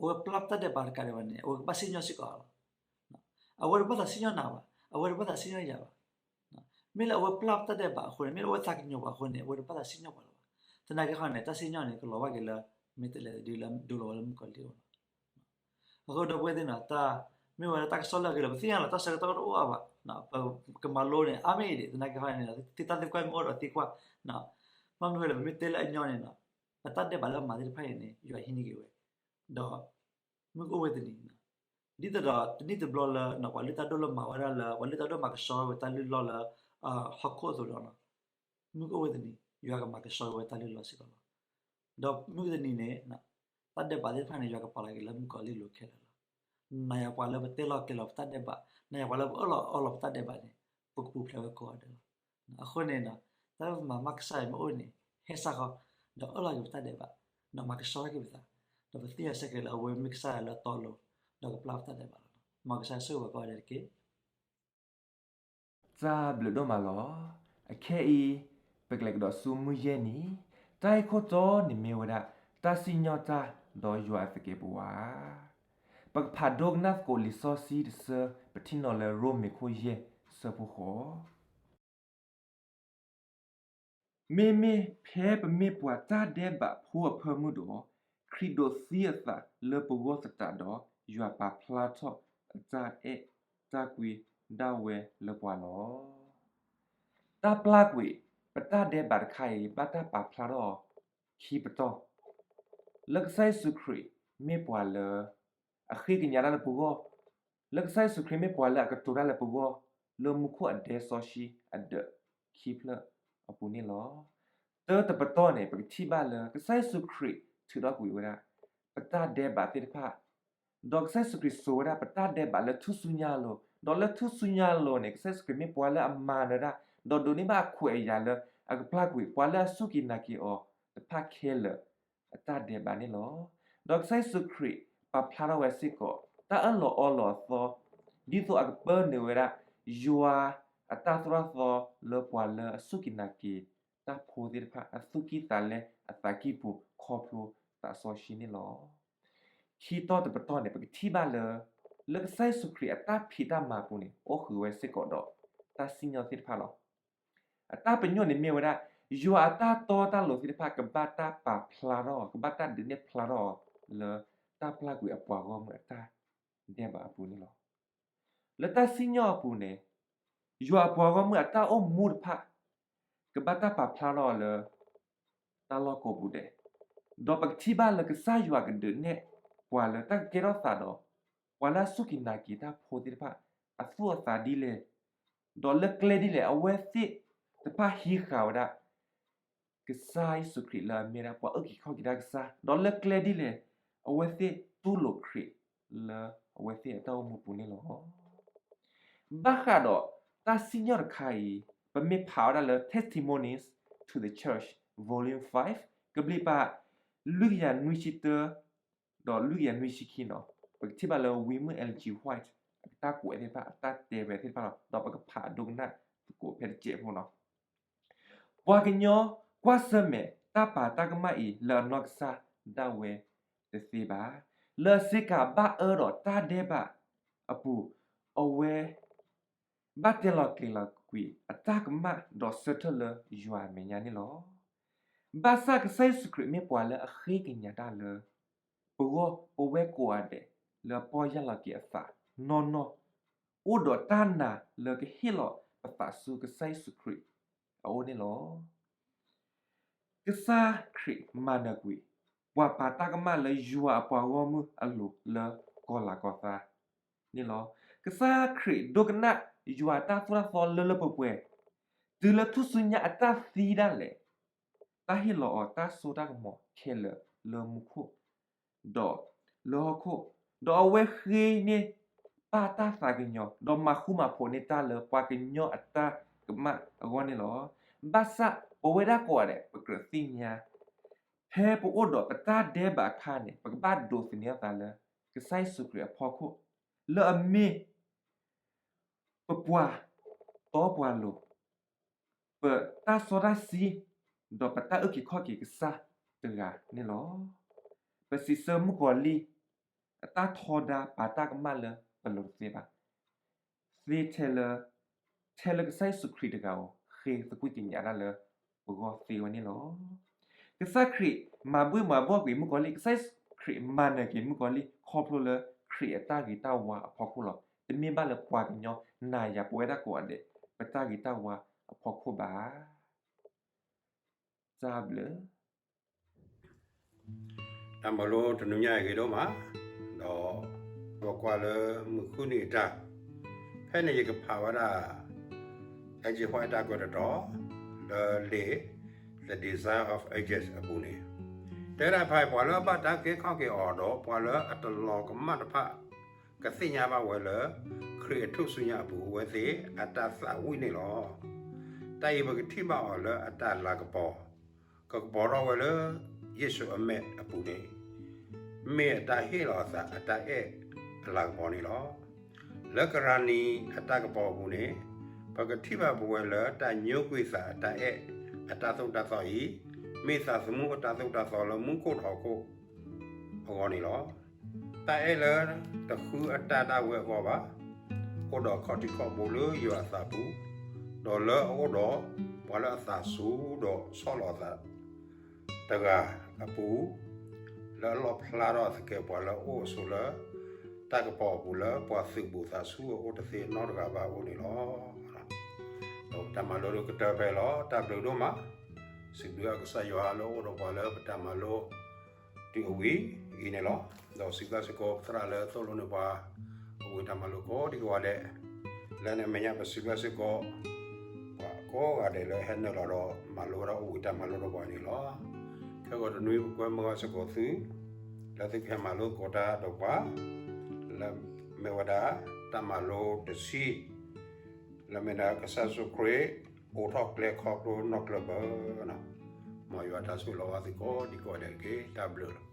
အဝဲပျၢ်ပတၢ်ဒဲးဘးတကးဒံးဘၣ်န့ၣ် အဝဲကဘၣ်စံၣ်ညီၣ်စ့ၢ်ကီးလီၤ. အဝဲတဘၣ်သးစံၣ်ညီၣ်နၤဘၣ်, အဝဲတဘၣ်သးစံၣ်ညီၣ်ယၤဘၣ်. မ့ၢ်လၢအဝဲပျၢ်ပတၢ်ဒဲးဘးအဃိန့ၣ် မ့ၢ်လၢအဝဲသးကညီၤပှၤအဃိန့ၣ် အဝဲတဘၣ်သးစံၣ်ညီၣ်ပှၤလၢၤဘၣ်. သနာ်က့ခီန့ၣ် တၢ်စံၣ်ညီၣ်န့ၣ် ကလီၤဘၣ်က့ၤလၢ မဲာ်တဲးလဲးတဒုလၢဒိလီၤဝဲလၢမုၣ်ကီၤလံၢ်အအိၣ်လီၤ. အဃိဒီပုၢ်ဝဲၢ်သ့ၣ်န့ၣ် တၢ်မ့ၢ်ဝဲဒၣ်တၢ်ကစီၣ်လၢအဂ့ၤလီၤ. ပသ့ၣ်ညါလီၤ တၢ်ဆၢကတီၢ်တအိၣ်အါဘၣ်, ပကမၤလိန့ၣ် အါမ့ၢ်အံၤဒံး သနာ်က့ခီန့ၣ် သုတၢ်သံကွၢ်မ့ၢ်အိၣ်ဒီးသံကွၢ်, ဘၣ်မနုၤဃိလဲၣ် ပမ့ၢ်တဲလၢအညီန့ၣ် ပတၢ်ဒဲးဘးလၢမၤသ့ၣ်တဖၣ်အံၤန့ၣ် ယွၤဟံးန့ၢ်က့ၤဝဲ, ဒီး မုၢ်ကအိၣ်ဝဲတနံၤ, ဒ်သိးဒီးတနံၣ်တဘျီလၢ ပှၤလုၢ်တၢ်ဒိၣ်လၢမၤဝဲဒၣ်လၢ ပှၤလုၢ်တၢ်ဒိၣ်မၤကဆှီဝဲတၢ်လုၢ်လီၢ်လၢ ဟီၣ်ခိၣ်အသိးဒီး မုၢ်ကအိၣ်ဝဲတနံၤ ယွၤကမၤကဆှီဝဲတၢ်လုၢ်လီၢ်စ့ၢ်ကီးလီၤ. ဒီးမုၢ်တနံၤန့ၣ် တၢ်ဒဲးဘးသ့ၣ်တဖၣ်န့ၣ် ယွၤကပာ်လီၤက့ၤလၢမုၣ်ကီၤလံၢ်လိၤခဲလၢာ်လီၤ. နၤယၤပှၤလၢပတဲလီၤကျဲၤလီၤပတၢ်ဒဲးဘး, နၤယၤပှၤလၢပအၢၣ်လီၤအီလီၤပတၢ်ဒဲးဘးန့ၣ် ပကပူၤဖျဲးဝဲကိးဂၤဒဲးလီၤ. အဃိန့ၣ် တၢ်လၢပမၤမၢ်ကစၢ်ယွၤမ့ၢ်အိၣ်န့ၣ် ဟဲစ့ၢ်ကီး, ဒီးအၢၣ်လီၤက့ၤပတၢ်ဒဲးဘး, ဒီးမၤကဆှီထီၣ်က့ၤပသး, ဒီးပသ့ၣ်ညါစ့ၢ်ကီးလၢအဝဲမ့ၢ်ကစၢ်ယွၤလၢအတီအလိၤ, ဒီးကပျၢ်ပတၢ်ဒဲးဘးလီၤ. မ်ကစၢ်ယွၤဆိၣ်ဂ့ၤပှၤကိးဂၤဒဲးတက့ၢ်. တၢ်ဘျုးဒိၣ်မးလီၤ. အခဲအံၤ ပကလဲၤကဒီးဆူမုၢ်ယဲၢ်နံၤ, တၢ်ဂ့ၢ်ခိၣ်တီန့ၣ်မ့ၢ်ဝဲဒၣ် တၢ်စံၣ်ညီၣ်တၢ်ဒီးယွၤအသကဲးပဝး. ပကဖးဒိကနၣ်သကိးလံာ်စီဆှံတဆၢ ပထံၣ်နီၤလၢရိမ့ၤခိၣ်ယဲၢ်ဆၢဖိဃိး. မ့မ့ၢ်ဖဲပမ့ၢ်ပှၤတၢ်ဒဲးဘးဖိအဖၢမုၢ်ဒီး ခရံာ်ဒိးသံအသးလၢပဂီၢ်သတးဒီး ယွၤပာ်ဖျါထီၣ်အတၢ်အဲၣ်တၢ်ကွံ ဒၣ်ဝဲလၢပှၤလီၤ. တၢ်ပျၢ်ကွံာ်ပတၢ်ဒဲးဘးတခါအံၤ ဘၣ်တၢ်ပာ်ဖျါထီၣ်အီၤခံပတီၢ်, လၢကစၢ်ယ့ၣ်ၡူးခရံာ်မ့ၢ်ပှၤလၢအဃ့ကညးတၢ်လၢပဂီၢ်, လၢကစၢ်ယ့ၣ်ၡူးခရံာ်မ့ၢ်ပှၤလၢအကတိၤတၢ်လၢပဂီၢ် လၢမူခိၣ်အဒဲစီဆှံအဒၢးခံဖျၢၣ်အပူၤန့ၣ်လီၤ. တၢတပတီၢ်န့ၣ် ပကထံၣ်ဘၣ်လၢကစၢ်ယ့ၣ်ၡူးခရံာ်ထုးထီၣ်ကွံာ်ဝဲဒၣ် ပတၢ်ဒဲးဘးသ့ၣ်တဖၣ် ဒီးကစၢ်ယ့ၣ်ၡူးခရံာ်စိာ်ဝဲဒၣ်ပတၢ်ဒဲးဘးလၢထူၣ်စုညါအလိၤ, ဒီးလၢထူၣ်စုညါအလိၤန့ၣ် ကစၢ်ယ့ၣ်ၡူးခရံာ်မ့ၢ်ပှၤလၢအမၤနၢၤတၢ်, ဒီးဒိးန့ၢ်ဘၣ်အခွဲးအယာ်လၢအကပျၢ်ကွံာ်ပှၤလၢအစူၢ်က့ၤနာ်က့ၤအီၤတဖၣ်ခဲလၢာ်အတၢ်ဒဲးဘးန့ၣ်လီၤ. ဒီးကစၢ်ယ့ၣ်ၡူးခရံာ်ပာ်ဖျါထီၣ်ဝဲစ့ၢ်ကီး တၢ်အၢၣ်လီၤအီလီၤအသီ ဒ်သိးအကပၢနုာ်ဝဲဒၣ် ယွၤအတၢ်သိၣ်တၢ်သီလၢပှၤလၢအစူၢ်က့ၤနာ်က့ၤတၢ်ဖိသ့ၣ်တဖၣ် အသူၣ်ကံၢ်သးလဲအသးကံၢ်ပူၤ ခီဖျိသးစီဆှံန့ၣ်လီၤ. ခံတီၤတပတီၢ်န့ၣ် ပကထံၣ်ဘၣ်လၢ လၢကစၢ်ယ့ၣ်ၡူးခရံာ်အတၢ်ဖံးတၢ်မၤအပူၤန့ၣ် အိၣ်ဃုာ်ဝဲစ့ၢ်ကီးဒီး တၢ်စံၣ်ညီၣ်သ့ၣ်တဖၣ်လီၤ. အတၢ်ပညိၣ်န့ၣ်မ့ၢ်ဝဲဒၣ် ယွၤအတၢ်တီတၢ်လိၤသ့ၣ်တဖၣ် ကဘၣ်တၢ်ပာ်ဖျါထီၣ်, ကဘၣ်တၢ်ဒုးနဲၣ်ဖျါထီၣ်အီၤလၢ တၢ်ပျၢ်ကွံာ်အပှၤဂီၢ်မုၢ်အတၢ်ဒဲးဘးအပူၤန့ၣ်လီၤ. လၢတၢ်စံၣ်ညီၣ်အပူၤန့ၣ် ယွၤအပှၤဂီၢ်မုၢ်အတၢ်အိၣ်မူတဖၣ် ကဘၣ်တၢ်ပာ်ဖျါထီၣ်အီၤလၢ တၢ်လီၢ်ကိးပူၤဒဲး, ဒီးပကထံၣ်ဘၣ်လၢကစၢ်ယွၤကဒုးနဲၣ်ပှၤလၢတၢ်ကကဲထီၣ်သးဒီး ပှၤလၢအစူၢ်က့ၤနာ်က့ၤတၢ်ဖိသ့ၣ်တဖၣ် အသူၣ်အသးဒ်လဲၣ်, ဒီးလၢကျဲဒ်လဲၣ် အဝဲသ့ၣ်တဖၣ်ဟံးဃာ်ဝဲဒၣ် ကစၢ်ယ့ၣ်ၡူးခရံာ်လၢအမ့ၢ်ဒၣ်ပှၤအုၣ်က့ၤခီၣ်က့ၤတၢ်ကစၢ်, ဒီးလၢကျဲဒ်လဲၣ် အဝဲသ့ၣ်တူၢ်လိာ်ခရံာ်လၢအဝဲသ့ၣ်အတၢ်အိၣ်မူပူၤန့ၣ်လီၤ. ဘၣ်ဃးဒီးတၢ်စံၣ်ညီၣ်တခါအံၤ ပမ့ၢ်ဖးဝဲဒၣ်လၢ Testimonies to the Church Volume five ကဘျံးပၤ လွံၢ်ကယၤနွံဆံတၢ ဒီးလွံၢ်ကယၤနွံဆံခံနီၤ, ပကထံၣ်ဘၣ်လၢဝံမုၣ် Ellen G White အတၢ်ကွဲးသ့ၣ်တဖၣ် အတၢ်တဲဝဲသ့ၣ်တဖၣ်လီၤ. ဒီးပကဖးဒိကနၣ်သကိးဖဲတစဲးဖိနီၤ. ပှၤကညီကွၢ်ဆၢၣ်မဲာ်တၢ်ပာ်တၢ်ကမၣ်အံၤလၢအနီၢ်ကစၢ်ဒၣ်ဝဲတသ့ဘၣ်. လၢအဆ့ကၤဘၣ်အၢဒီးတၢ်ဒဲးဘးအပူၤ, အဝဲ ဘၣ်တဲလီၤကျဲၤလီၤကွံာ်အတၢ်ကမၣ်ဒီးဆၢထၢၣ်လၢယွၤအမဲာ်ညါန့ၣ်လီၤ. ဘၣ်ဆၣ်ကစၢ်ယ့ၣ်ၡူးခရံာ်မ့ၢ်ပှၤလၢအဃ့ကညးတၢ်လၢ ပဂီၢ်ပဝဲကိးဂၤဒဲးလၢအပီၢ်ယၢ်လီၤက့ၤအသးနီၢ်နီၢ်, အိၣ်ဒီးတၢ်နာ်လၢကဟ့ၣ်လီၤပသးဆူကစၢ်ယ့ၣ်ၡူးခရံာ်အအိၣ်န့ၣ်လီၤ. ကစၢ်ခရံာ်မၤနၢၤကွံာ် ပှၤပာ်တၢ်ကမၣ်လၢယွၤအပှၤဂီၢ်မုၢ်အလိၤလၢကီၤလၤကီၤသးန့ၣ်လီၤ. ကစၢ်ခရံာ်ဒိကနၣ်ယွၤတၢ်သိၣ်တၢ်သီလၢလၢပှဲၤပှဲၤ, တုၤလၢထူၣ်စုညါအတၢ်သံဒၣ်လဲာ်, တၢ်ဟ့ၣ်လီၤအီၤတၢ်စိတၢ်ကမီၤခဲလၢာ်လၢမူခိၣ် ဒီးလၢဟီၣ်ခိၣ်, ဒီးအဝဲဃ့န့ၢ်ပၢ်တၢ်သးကညီၤ ဒီးမၤဃူမၤဖိးန့ၢ်တၢ်လၢပှၤကညီအတၢ်ကမၣ်အဂီၢ်န့ၣ်လီၤ. ဘၣ်ဆၣ်ပဝဲဒၣ်ကိးဂၤဒဲး ပကြၢးသ့ၣ်ညါ ဖဲပအိၣ်ဒီးပတၢ်ဒဲးဘးအခါန့ၣ် ပကဘၣ်ဒိးသန့ၤအသးလၢ ကစၢ်ယ့ၣ်ၡူးခရံာ်အဖီခိၣ်, လၢအမ့ၢ် ပပှၤတီပှၤလိၤ, ပတၢ်စီတၢ်ဆှံ, ဒီးပတၢ်အုၣ်က့ၤခီၣ်က့ၤကစၢ်တဂၤန့ၣ်လီၤ. ပစံးဆၢမုၣ်ကီၤလံၢ် အတၢ်ထီဒါပာ်တၢ်ကမၣ်လၢပလိၤတသ့ဘၣ်. သ့ထဲလၢ ထဲလၢကစၢ်ယ့ၣ်ၡူးခရံာ်တဂၤဧိၤ ဃ့သကွံၢ်ကညးတၢ်လၢပဂီၢ်သ့ဝဲန့ၣ်လီၤ. ကစၢ်ခရံာ်မၤဘှ့ၣ်မၤဘှီၣ်ကွံာ်မုၣ်ကီၤလံၢ်, ကစၢ်ခရံာ်မၤနၢၤက့ၤမုၣ်ကီၤလံၢ် ခီဖျိလၢခရံာ်အတၢ်ဂ့ၤတၢ်ဝါအဖီခိၣ်လီၤ. တမ့ၢ်ဘၣ်လၢပှၤကညီနၤယၤပဝဲဒၣ်ကိးဂၤဒဲး ပတၢ်ဂ့ၤတၢ်ဝါအဖီခိၣ်ဘၣ်. တၢ်ဘျုး တၢ်မၤလိတနံၤညါအံၤဂ့ၤဒိၣ်မး, ဒီးပကွၢ်လၢမုၢ်ဃုနံၤအတၢ်, ဖဲန့ၣ်ယကဖးဝဲဒၣ် Ellen G White တၢ်ကွဲးတတီၤ လၢလံာ် The Desire of Ages အပူၤန့ၣ်, တဲဒၣ်ဖဲ ပှၤလၢအဘၣ်တၢ်ကဲခီၣ်က့ၤအီၤဒီး ပှၤလၢအတလီၤကမၣ်တဖၣ် ကသ့ၣ်ညါဘၣ်ဝဲလၢ ခရံာ်အထူၣ်စုညါအပူၤ အဝဲသ့ၣ်အတၢ်သးဝံၣ်န့ၣ်လီၤ. တၢ်အံၤပကထံၣ်ဘၣ်အီၤလၢအတၢ်လၤကပီၤ, ကကပီၤထီၣ်ဝဲလၢ ယ့ၣ်ၡူးအမဲာ်အပူၤန့ၣ်, မ့ၢ်အတၢ်ဟ့ၣ်လီၤအသးအတၢ်အဲၣ်အလၤကပီၤန့ၣ်လီၤ. လၢကရၤနံၤအတၢ်ကပီၤအပူၤန့ၣ်, ပကထံၣ်ဘၣ်ပဝဲလၢတၢ်ညိကွံာ်သးအတၢ်အဲၣ်အတၢ်သိၣ်တၢ်သီအံၤ, မ့ၢ်သးသမူအတၢ်သိၣ်တၢ်သီလၢမူခိၣ်ထီၣ်ခိၣ်အဂီၢ်န့ၣ်လီၤ. တၢ်အဲၣ်လၢတဃုအတၢ်ဒၣ်ဝဲအဂီၢ်ဘၣ်, အိၣ်ဒီးခီၣ်ထံးခီၣ်ဘိလၢယွၤအသးပူၤ, ဒီးလၢအအိၣ်ဒီးပှၤလၢအသးစူၤဒီးဆီၣ်လီၤအသးတဂၤအပူၤ, လၢအလီၣ်ဖျါထီၣ်အသကဲးပဝးလၢအအိၣ်အဆိးလၢ ထ တၢ်ကပီၤအပူၤလၢပှၤသုးဘူးသးဆူအအိၣ်တသ့နီတဂၤဘၣ်အအိၣ်န့ၣ်လီၤ. ဒီးပတၢ်မၤလိဒုးကတၢၢ်ဖဲအံၤလီၤ. တၢ်ဘျုးဒိၣ်မး, စံးဘျုးအကစၢ်ယွၤလၢအိၣ်ဒီးပှၤလၢပတၢ်မၤလိ တုၤအဝံၤအံၤန့ၣ်လီၤ. ဒီးစံးဘျုးစ့ၢ်ကီးပသရၣ်လၢသိၣ်လိန့ၢ်ပှၤ အဝံတၢ်မၤလိကိးဒံကိးဂၤဒဲး, လၢန့ၣ်အမဲာ်ညါပစံးဘျုးစ့ၢ်ကီး ပှၤကိးဂၤဒဲးလၢဟဲနုာ်လီၤဒီးမၤလိဝဲဒၣ်အဝံတၢ်မၤလိဒီးပှၤန့ၣ်လီၤ. ခဲဂီၤတနွံပကွဲမုာ်စ့ၢ်ကီးသု လၢသုကဟဲမၤလိသကိးတၢ်ဒီးပှၤ လၢမ့ၢ်ဝဲဒၣ်တၢ်မၤလိတဆံ လၢမ့ၢ်ဒၣ်ကစၢ်ယ့ၣ်ၡူးခရံာ် အိးထီၣ်ကျဲခီဖျိနီၢ်ကျၢၢ်ဘၢ, မ်ယွၤတၢ်ဆိၣ်ဂ့ၤလီၤဘၣ်သုကိးဒံကိးဂၤဒဲးတက့ၢ်. တၢ်ဘျုးလီၤ.